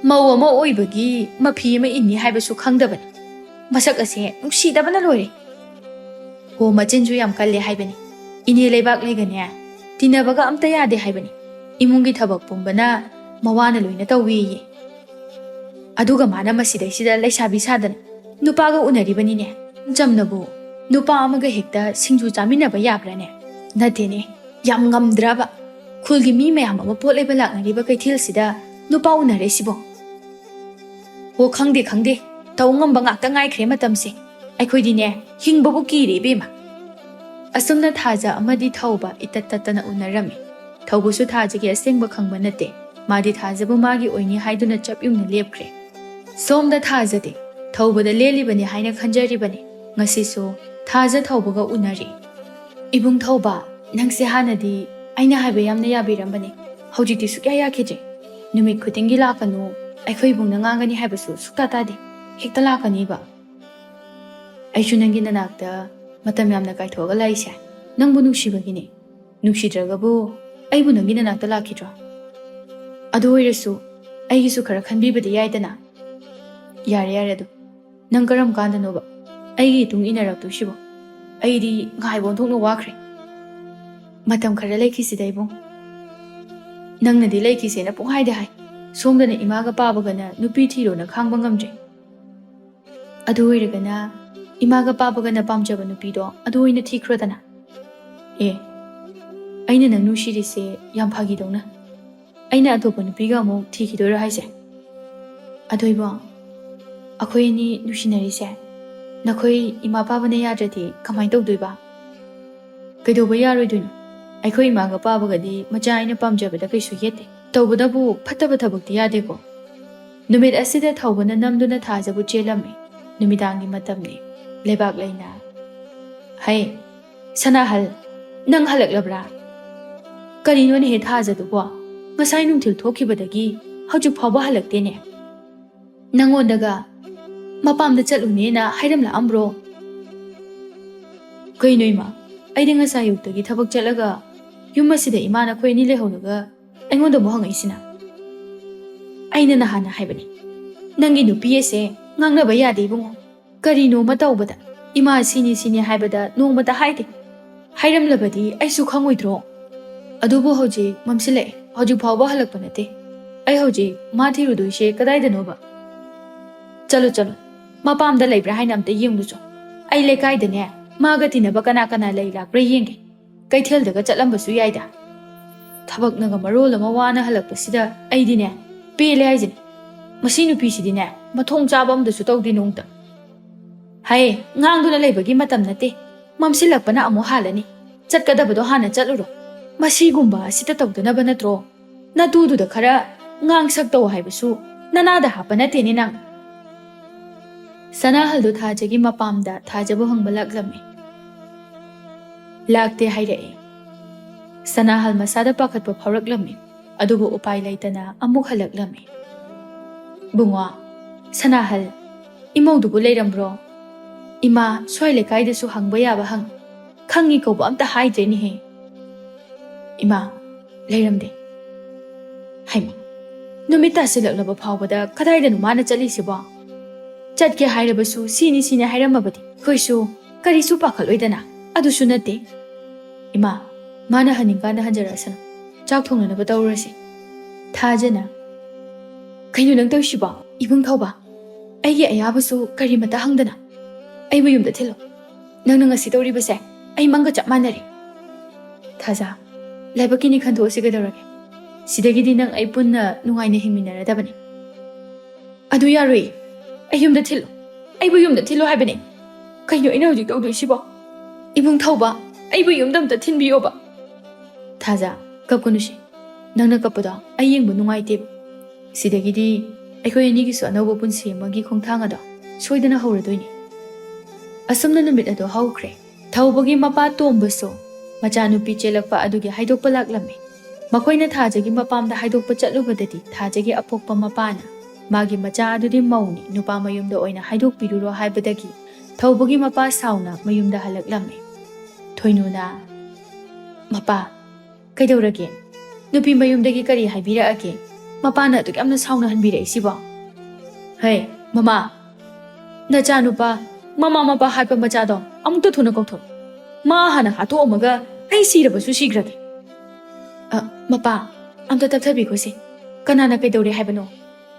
ꯃꯧ ꯑꯃ ꯑꯣꯏꯕꯒꯤ ꯃꯐꯤ ꯑꯃ ꯏꯟꯅꯤ ꯍꯥꯏꯕꯁꯨ ꯈꯪꯗꯕꯅꯤ꯫ ꯃꯁꯛ ꯑꯁꯦ ꯅꯨꯡꯁꯤꯗꯕꯅ ꯂꯣꯏꯔꯦ꯫ ꯍꯣ, ꯃꯆꯤꯟꯁꯨ ꯌꯥꯝ ꯀꯜꯂꯦ ꯍꯥꯏꯕꯅꯤ꯫ ꯏꯅꯦ ꯂꯩꯕꯥꯛꯂꯩꯒꯅꯦ ꯇꯤꯟꯅꯕꯒ ꯑꯝꯇ ꯌꯥꯗꯦ ꯍꯥꯏꯕꯅꯤ꯫ ꯏꯃꯨꯡꯒꯤ ꯊꯕꯛ ꯄꯨꯝꯕꯅ ꯃꯋꯥꯅ ꯂꯣꯏꯅ ꯇꯧꯋꯦꯌꯦ꯫ ꯑꯗꯨꯒ ꯃꯥꯅ ꯃꯁꯤꯗꯩꯁꯤꯗ ꯂꯩꯁꯥꯕꯤ ꯁꯥꯗꯅ ꯅꯨꯄꯥꯒ ꯎꯅꯔꯤꯕꯅꯤꯅꯦ꯫ ꯆꯝꯅꯕꯨ ꯅꯨꯄꯥ ꯑꯃꯒ ꯍꯦꯛꯇ ꯁꯤꯡꯖꯨ ꯆꯥꯃꯤꯟꯅꯕ ꯌꯥꯕ꯭ꯔꯥꯅꯦ? ꯅꯠꯇꯦꯅꯦ, ꯌꯥꯝ ꯉꯝꯗ꯭ꯔꯕ? ꯈꯨꯜꯒꯤ ꯃꯤ ꯃꯌꯥꯝ ꯑꯃ ꯄꯣꯠ ꯂꯩꯕ ꯂꯥꯛꯅꯔꯤꯕ ꯀꯩꯊꯦꯜꯁꯤꯗ ꯅꯨꯄꯥ ꯎꯅꯔꯦ ꯁꯤꯕꯣ꯫ ꯑꯣ, ꯈꯪꯗꯦ, ꯈꯪꯗꯦ꯫ ꯇꯧ ꯉꯝꯕ ꯉꯥꯛꯇ ꯉꯥꯏꯈ꯭ꯔꯦ ꯃꯇꯝꯁꯦ꯫ ꯑꯩꯈꯣꯏꯗꯤꯅꯦ, ꯍꯤꯡꯕꯕꯨ ꯀꯤꯔꯦ ꯏꯕꯦꯝꯃ꯫ ꯑꯁꯨꯝꯅ ꯊꯥꯖ ꯑꯃꯗꯤ ꯊꯧꯕ ꯏꯇꯠ ꯇꯠꯇꯅ ꯎꯅꯔꯝꯃꯤ꯫ ꯊꯧꯕꯁꯨ ꯊꯥꯖꯒꯤ ꯑꯁꯦꯡꯕ ꯈꯪꯕ ꯅꯠꯇꯦ꯫ ꯃꯥꯗꯤ ꯊꯥꯖꯕꯨ ꯃꯥꯒꯤ ꯑꯣꯏꯅꯤ ꯍꯥꯏꯗꯨꯅ ꯆꯞ ꯌꯨꯡꯅ ꯂꯦꯞꯈ꯭ꯔꯦ꯫ ꯁꯣꯝꯗ ꯊꯥꯖꯗꯤ ꯊꯧꯕꯗ ꯂꯦꯜꯂꯤꯕꯅꯤ ꯍꯥꯏꯅ ꯈꯟꯖꯔꯤꯕꯅꯤ꯫ ꯉꯁꯤꯁꯨ ꯊꯥꯖ ꯊꯧꯕꯒ ꯎꯅꯔꯤ꯫ "ꯏꯕꯨꯡ ꯊꯧꯕ, ꯅꯪꯁꯦ ꯍꯥꯟꯅꯗꯤ ꯑꯩꯅ ꯍꯥꯏꯕ ꯌꯥꯝꯅ ꯌꯥꯕꯤꯔꯝꯕꯅꯤ꯫ ꯍꯧꯖꯤꯛꯇꯤ ꯁꯨꯛꯌꯥ ꯌꯥꯈꯤꯗ꯭ꯔꯦ꯫ ꯅꯨꯃꯤꯠ ꯈꯨꯗꯤꯡꯒꯤ ꯂꯥꯛꯀꯅꯨ, ꯑꯩꯈꯣꯏ ꯏꯕꯨꯡꯅ ꯉꯥꯡꯒꯅꯤ ꯍꯥꯏꯕꯁꯨ ꯁꯨꯛꯇꯥ ꯇꯥꯗꯦ꯫ ꯍꯦꯛꯇ ꯂꯥꯛꯀꯅꯤꯕ꯫ ꯑꯩꯁꯨ ꯅꯪꯒꯤ ꯅꯅꯥꯛꯇ ꯃꯇꯝ ꯌꯥꯝꯅ ꯀꯥꯏꯊꯣꯛꯑꯒ ꯂꯥꯛꯏꯁꯦ ꯅꯪꯕꯨ ꯅꯨꯡꯁꯤꯕꯒꯤꯅꯤ꯫ ꯅꯨꯡꯁꯤꯗ꯭ꯔꯒꯕꯨ ꯑꯩꯕꯨ ꯅꯪꯒꯤ ꯅꯅꯥꯛꯇ ꯂꯥꯛꯈꯤꯗ꯭ꯔꯣ? ꯑꯗꯨ ꯑꯣꯏꯔꯁꯨ ꯑꯩꯒꯤꯁꯨ ꯈꯔ ꯈꯟꯕꯤꯕꯗꯤ ꯌꯥꯏꯗꯅ?" "ꯌꯥꯔꯦ, ꯌꯥꯔꯦ, ꯑꯗꯨ ꯅꯪ ꯀꯔꯝ ꯀꯥꯟꯗꯅꯣꯕ ꯑꯩꯒꯤ ꯏꯇꯨꯡ ꯏꯟꯅꯔꯛꯇꯣꯏꯁꯤꯕꯣ? ꯑꯩꯗꯤ ꯉꯥꯏꯕ ꯑꯣꯟꯊꯣꯛꯅ ꯋꯥꯈ꯭ꯔꯦ꯫ ꯃꯇꯝ ꯈꯔ ꯂꯩꯈꯤꯁꯤꯗ ꯏꯕꯨꯡ꯫ ꯅꯪꯅꯗꯤ ꯂꯩꯈꯤꯁꯦꯅ ꯄꯨꯡꯍꯥꯏꯗ ꯍꯥꯏ, ꯁꯣꯝꯗꯅ ꯏꯃꯥꯒ ꯄꯥꯕꯒꯅ ꯅꯨꯄꯤ ꯊꯤꯔꯣꯅ ꯈꯥꯡꯕ ꯉꯝꯗ꯭ꯔꯦ꯫ ꯑꯗꯨ ꯑꯣꯏꯔꯒꯅ ꯏꯃꯥꯒ ꯄꯥꯕꯒꯅ ꯄꯥꯝꯖꯕ ꯅꯨꯄꯤꯗꯣ ꯑꯗꯨ ꯑꯣꯏꯅ ꯊꯤꯈ꯭ꯔꯣꯗꯅ꯫ ꯑꯦ, ꯑꯩꯅ ꯅꯪ ꯅꯨꯡꯁꯤꯔꯤꯁꯦ ꯌꯥꯝ ꯐꯥꯒꯤꯗꯧꯅ꯫ ꯑꯩꯅ ꯑꯇꯣꯞꯄ ꯅꯨꯄꯤꯒ ꯑꯃꯨꯛ ꯊꯤꯈꯤꯗꯣꯏꯔꯣ ꯍꯥꯏꯁꯦ?" "ꯑꯗꯣ ꯏꯕꯨꯡ, ꯑꯩꯈꯣꯏ ꯑꯅꯤ ꯅꯨꯡꯁꯤꯅꯔꯤꯁꯦ ꯅꯈꯣꯏ ꯏꯃꯥ ꯄꯥꯕꯅ ꯌꯥꯗ꯭ꯔꯗꯤ ꯀꯃꯥꯏꯅ ꯇꯧꯗꯣꯏꯕ?" "ꯀꯩꯗꯧꯕ ꯌꯥꯔꯣꯏꯗꯣꯏꯅꯣ? ꯑꯩꯈꯣꯏ ꯏꯃꯥꯒ ꯄꯥꯕꯒꯗꯤ ꯃꯆꯥ ꯑꯩꯅ ꯄꯥꯝꯖꯕꯗ ꯀꯩꯁꯨ ꯌꯦꯠꯇꯦ꯫ ꯇꯧꯕꯇꯕꯨ ꯐꯠꯇꯕ ꯊꯕꯛꯇꯤ ꯌꯥꯗꯦꯀꯣ?" ꯅꯨꯃꯤꯠ ꯑꯁꯤꯗ ꯊꯧꯕꯅ ꯅꯝꯗꯨꯅ ꯊꯥꯖꯕꯨ ꯆꯦꯜꯂꯝꯃꯤ꯫ ꯅꯨꯃꯤꯗꯥꯡꯒꯤ ꯃꯇꯝꯅꯤ꯫ ꯂꯩꯕꯥꯛ ꯂꯩꯅ꯫ "ꯍꯩ, ꯁꯅꯥꯍꯜ, ꯅꯪ ꯍꯜꯂꯛꯂꯕ꯭ꯔꯥ? ꯀꯔꯤꯅꯣꯅꯦꯍꯦ ꯊꯥꯖꯗꯨꯕꯣ? ꯉꯁꯥꯏ ꯅꯨꯡꯊꯤꯜ ꯊꯣꯛꯈꯤꯕꯗꯒꯤ ꯍꯧꯖꯤꯛ ꯐꯥꯎꯕ ꯍꯜꯂꯛꯇꯦꯅꯦ꯫ ꯅꯪꯉꯣꯟꯗꯒ ꯃꯄꯥꯝꯗ ꯆꯠꯂꯨꯅꯦꯅ ꯍꯥꯏꯔꯝꯂꯛꯑꯝꯕ꯭ꯔꯣ?" "ꯀꯩꯅꯣ ꯏꯃꯥ, ꯑꯩꯗꯤ ꯉꯁꯥꯏ ꯑꯌꯨꯛꯇꯒꯤ ꯊꯕꯛ ꯆꯠꯂꯒ ꯌꯨꯝ ꯑꯁꯤꯗ ꯏꯃꯥ ꯅꯈꯣꯏ ꯑꯅꯤ ꯂꯩꯍꯧꯔꯒ ꯑꯩꯉꯣꯟꯗ ꯑꯃꯨꯛ ꯍꯪꯉꯛꯏꯁꯤꯅ?" "ꯑꯩꯅ ꯅꯍꯥꯟꯅ ꯍꯥꯏꯕꯅꯤ, ꯅꯪꯒꯤ ꯅꯨꯄꯤ ꯑꯁꯦ ꯉꯥꯡꯅꯕ ꯌꯥꯗꯦ ꯏꯕꯨꯡꯉꯣ꯫ ꯀꯔꯤꯅꯣꯃ ꯇꯧꯕꯗ ꯏꯃꯥ ꯁꯤꯅꯤ ꯁꯤꯅꯤ ꯍꯥꯏꯕꯗ ꯅꯣꯡꯃꯇ ꯍꯥꯏꯗꯦ꯫ ꯍꯥꯏꯔꯝꯂꯕꯗꯤ ꯑꯩꯁꯨ ꯈꯪꯉꯣꯏꯗ꯭ꯔꯣ? ꯑꯗꯨꯕꯨ ꯍꯧꯖꯤꯛ ꯃꯝꯁꯤꯜꯂꯛꯑꯦ, ꯍꯧꯖꯤꯛ ꯐꯥꯎꯕ ꯍꯜꯂꯛꯄ ꯅꯠꯇꯦ꯫ ꯑꯩ ꯍꯧꯖꯤꯛ ꯃꯥ ꯊꯤꯔꯨꯗꯣꯏꯁꯦ ꯀꯗꯥꯏꯗꯅꯣꯕ? ꯆꯠꯂꯣ, ꯆꯠꯂꯣ, ꯃꯄꯥꯝꯗ ꯂꯩꯕ꯭ꯔꯥ ꯍꯥꯏꯅ ꯑꯝꯇ ꯌꯦꯡꯂꯨꯆꯣ꯫ ꯑꯩ ꯂꯩꯀꯥꯏꯗꯅꯦ ꯃꯥꯒ ꯇꯤꯟꯅꯕ ꯀꯅꯥ ꯀꯅꯥ ꯂꯩ ꯂꯥꯛꯄ꯭ꯔꯥ ꯌꯦꯡꯒꯦ꯫ ꯀꯩꯊꯦꯜꯗꯒ ꯆꯠꯂꯝꯕꯁꯨ ꯌꯥꯏꯗ꯫ ꯊꯕꯛꯅꯒ ꯃꯔꯣꯜ ꯑꯃ ꯋꯥꯅ ꯍꯜꯂꯛꯄꯁꯤꯗ ꯑꯩꯗꯤꯅꯦ ꯄꯦꯜꯂꯦ ꯍꯥꯏꯁꯤꯅꯦ꯫ ꯃꯁꯤ ꯅꯨꯄꯤꯁꯤꯗꯤꯅꯦ ꯃꯊꯣꯡ ꯆꯥꯕ ꯑꯝꯇꯁꯨ ꯇꯧꯗꯦ ꯅꯣꯡꯇ꯫ ꯍꯩ, ꯉꯥꯡꯗꯨꯅ ꯂꯩꯕꯒꯤ ꯃꯇꯝ ꯅꯠꯇꯦ꯫ ꯃꯝꯁꯤꯜꯂꯛꯄꯅ ꯑꯃꯨꯛ ꯍꯥꯜꯂꯅꯤ꯫ ꯆꯠꯀꯗꯕꯗꯣ ꯍꯥꯟꯅ ꯆꯠꯂꯨꯔꯣ꯫ ꯃꯁꯤꯒꯨꯝꯕ ꯑꯁꯤꯗ ꯇꯧꯗꯅꯕ ꯅꯠꯇ꯭ꯔꯣ? ꯅꯇꯨꯗꯨꯗ ꯈꯔ ꯉꯥꯡ ꯁꯛ ꯇꯧ ꯍꯥꯏꯕꯁꯨ ꯅꯅꯥꯗ ꯍꯥꯞꯄ ꯅꯠꯇꯦꯅꯦ ꯅꯪ꯫ ꯁꯅꯥꯍꯜꯗꯨ ꯊꯥꯖꯒꯤ ꯃꯄꯥꯝꯗ ꯊꯥꯖꯕꯨ ꯍꯪꯕ ꯂꯥꯛꯂꯝꯃꯤ꯫ ꯂꯥꯛꯇꯦ ꯍꯥꯏꯔꯛꯏ꯫ ꯁꯅꯥꯍꯜ ꯃꯁꯥꯗ ꯄꯥꯈꯠꯄ ꯐꯥꯎꯔꯛꯂꯝꯃꯤ꯫ ꯑꯗꯨꯕꯨ ꯎꯄꯥꯏ ꯂꯩꯇꯅ ꯑꯃꯨꯛ ꯍꯜꯂꯛꯂꯝꯃꯤ꯫ "ꯕꯨꯡꯉꯣ, ꯁꯅꯥꯍꯜ, ꯏꯃꯧꯗꯨꯕꯨ ꯂꯩꯔꯝꯕ꯭ꯔꯣ? ꯏꯃꯥ, ꯁ꯭ꯋꯥꯏ ꯂꯩꯀꯥꯏꯗꯁꯨ ꯍꯪꯕ ꯌꯥꯕ ꯍꯪ꯫ ꯈꯪꯉꯤ ꯀꯧꯕ ꯑꯝꯇ ꯍꯥꯏꯗ꯭ꯔꯦꯅꯦꯍꯦ꯫ ꯏꯃꯥ, ꯂꯩꯔꯝꯗꯦ꯫ ꯍꯩꯃꯥ, ꯅꯨꯃꯤꯠ ꯇꯥꯁꯤꯜꯂꯛꯂꯕ ꯐꯥꯎꯕꯗ ꯀꯗꯥꯏꯗꯅꯣ ꯃꯥꯅ ꯆꯠꯂꯤꯁꯤꯕꯣ? ꯆꯠꯀꯦ ꯍꯥꯏꯔꯕꯁꯨ ꯁꯤꯅꯤ ꯁꯤꯅꯤ ꯍꯥꯏꯔꯝꯃꯕꯗꯤ ꯑꯩꯈꯣꯏꯁꯨ ꯀꯔꯤꯁꯨ ꯄꯥꯈꯠꯂꯣꯏꯗꯅ꯫ ꯑꯗꯨꯁꯨ ꯅꯠꯇꯦ꯫ ꯏꯃꯥ, ꯃꯥꯅ ꯍꯟꯅꯤꯡꯀꯥꯟꯗ ꯍꯟꯖꯔꯛꯑꯁꯅꯨ꯫ ꯆꯥꯛ ꯊꯣꯡꯅꯅꯕ ꯇꯧꯔꯨꯔꯁꯤ꯫" ꯊꯥꯖꯅ, "ꯀꯩꯅꯣ ꯅꯪ ꯇꯧꯔꯤꯁꯤꯕꯣ? ꯏꯕꯨꯡ ꯊꯧꯕ, ꯑꯩꯒꯤ ꯑꯌꯥꯕꯁꯨ ꯀꯔꯤꯃꯇ ꯍꯪꯗꯅ ꯑꯩꯕꯨ ꯌꯨꯝꯗ ꯊꯤꯜꯂꯣ꯫ ꯅꯪꯅ ꯉꯁꯤ ꯇꯧꯔꯤꯕꯁꯦ ꯑꯩ ꯃꯪꯒ ꯆꯞ ꯃꯥꯟꯅꯔꯦ꯫" "ꯊꯥꯖ, ꯂꯥꯏꯕꯛꯀꯤꯅꯤ ꯈꯟꯗꯣꯛꯑꯁꯤ ꯀꯩꯗꯧꯔꯒꯦ? ꯁꯤꯗꯒꯤꯗꯤ ꯅꯪ ꯑꯩ ꯄꯨꯟꯅ ꯅꯨꯡꯉꯥꯏꯅ ꯍꯤꯡꯃꯤꯟꯅꯔꯗꯕꯅꯤ꯫" "ꯑꯗꯨ ꯌꯥꯔꯣꯏ꯫ ꯑꯩ ꯌꯨꯝꯗ ꯊꯤꯜꯂꯨ꯫ ꯑꯩꯕꯨ ꯌꯨꯝꯗ ꯊꯤꯜꯂꯨ ꯍꯥꯏꯕꯅꯦ꯫ ꯀꯩꯅꯣ ꯑꯩꯅ ꯍꯧꯖꯤꯛ ꯇꯧꯗꯣꯏꯁꯤꯕꯣ? ꯏꯕꯨꯡ ꯊꯧꯕ, ꯑꯩꯕꯨ ꯌꯨꯝꯗ ꯑꯝꯇ ꯊꯤꯟꯕꯤꯌꯣꯕ꯫" "ꯊꯥꯖ, ꯀꯞꯀꯅꯨꯁꯦ꯫ ꯅꯪꯅ ꯀꯞꯄꯗꯣ ꯑꯩ ꯌꯦꯡꯕ ꯅꯨꯡꯉꯥꯏꯇꯦꯕ꯫ ꯁꯤꯗꯒꯤꯗꯤ ꯑꯩꯈꯣꯏ ꯑꯅꯤꯒꯤꯁꯨ ꯑꯅꯧꯕ ꯄꯨꯟꯁꯤ ꯑꯃꯒꯤ ꯈꯣꯡꯊꯥꯡ ꯑꯗꯣ ꯁꯣꯏꯗꯅ ꯍꯧꯔꯗꯣꯏꯅꯦ꯫" ꯑꯁꯨꯝꯅ ꯅꯨꯃꯤꯠ ꯑꯗꯣ ꯍꯧꯈ꯭ꯔꯦ꯫ ꯊꯧꯕꯒꯤ ꯃꯄꯥ ꯇꯣꯝꯕꯁꯨ ꯃꯆꯥꯅꯨꯄꯤ ꯆꯦꯜꯂꯛꯄ ꯑꯗꯨꯒꯤ ꯍꯥꯏꯗꯣꯛꯄ ꯂꯥꯛꯂꯝꯃꯤ꯫ ꯃꯈꯣꯏꯅ ꯊꯥꯖꯒꯤ ꯃꯄꯥꯝꯗ ꯍꯥꯏꯗꯣꯛꯄ ꯆꯠꯂꯨꯕꯗꯗꯤ ꯊꯥꯖꯒꯤ ꯑꯄꯣꯛꯄ ꯃꯄꯥꯅ ꯃꯥꯒꯤ ꯃꯆꯥ ꯑꯗꯨꯗꯤ ꯃꯧꯅꯤ, ꯅꯨꯄꯥ ꯃꯌꯨꯝꯗ ꯑꯣꯏꯅ ꯍꯥꯏꯗꯣꯛꯄꯤꯔꯨꯔꯣ ꯍꯥꯏꯕꯗꯒꯤ ꯊꯧꯕꯒꯤ ꯃꯄꯥ ꯁꯥꯎꯅ ꯃꯌꯨꯝꯗ ꯍꯜꯂꯛꯂꯝꯃꯤ꯫ ꯊꯣꯏꯅꯨꯅ, "ꯃꯄꯥ, ꯀꯩꯗꯧꯔꯒꯦ? ꯅꯨꯄꯤ ꯃꯌꯨꯝꯗꯒꯤ ꯀꯔꯤ ꯍꯥꯏꯕꯤꯔꯛꯑꯒꯦ? ꯃꯄꯥꯅ ꯑꯗꯨꯛ ꯌꯥꯝꯅ ꯁꯥꯎꯅꯍꯟꯕꯤꯔꯛꯏꯁꯤꯕꯣ?" "ꯍꯩ, ꯃꯃꯥ, ꯅꯆꯥꯅꯨꯄꯥ, ꯃꯃꯥ ꯃꯄꯥ ꯍꯥꯠꯄ ꯃꯆꯥꯗꯣ ꯑꯃꯨꯛꯇ ꯊꯨꯅ ꯀꯧꯊꯣꯔꯛꯎ꯫ ꯃꯥ ꯍꯥꯟꯅ ꯍꯥꯠꯇꯣꯛꯑꯝꯃꯒ ꯑꯩ ꯁꯤꯔꯕꯁꯨ ꯁꯤꯈ꯭ꯔꯒꯦ꯫" "ꯑ, ꯃꯄꯥ, ꯑꯝꯇ ꯇꯞꯊꯕꯤꯈꯣꯁꯦ꯫ ꯀꯅꯥꯅ ꯀꯩꯗꯧꯔꯦ ꯍꯥꯏꯕꯅꯣ?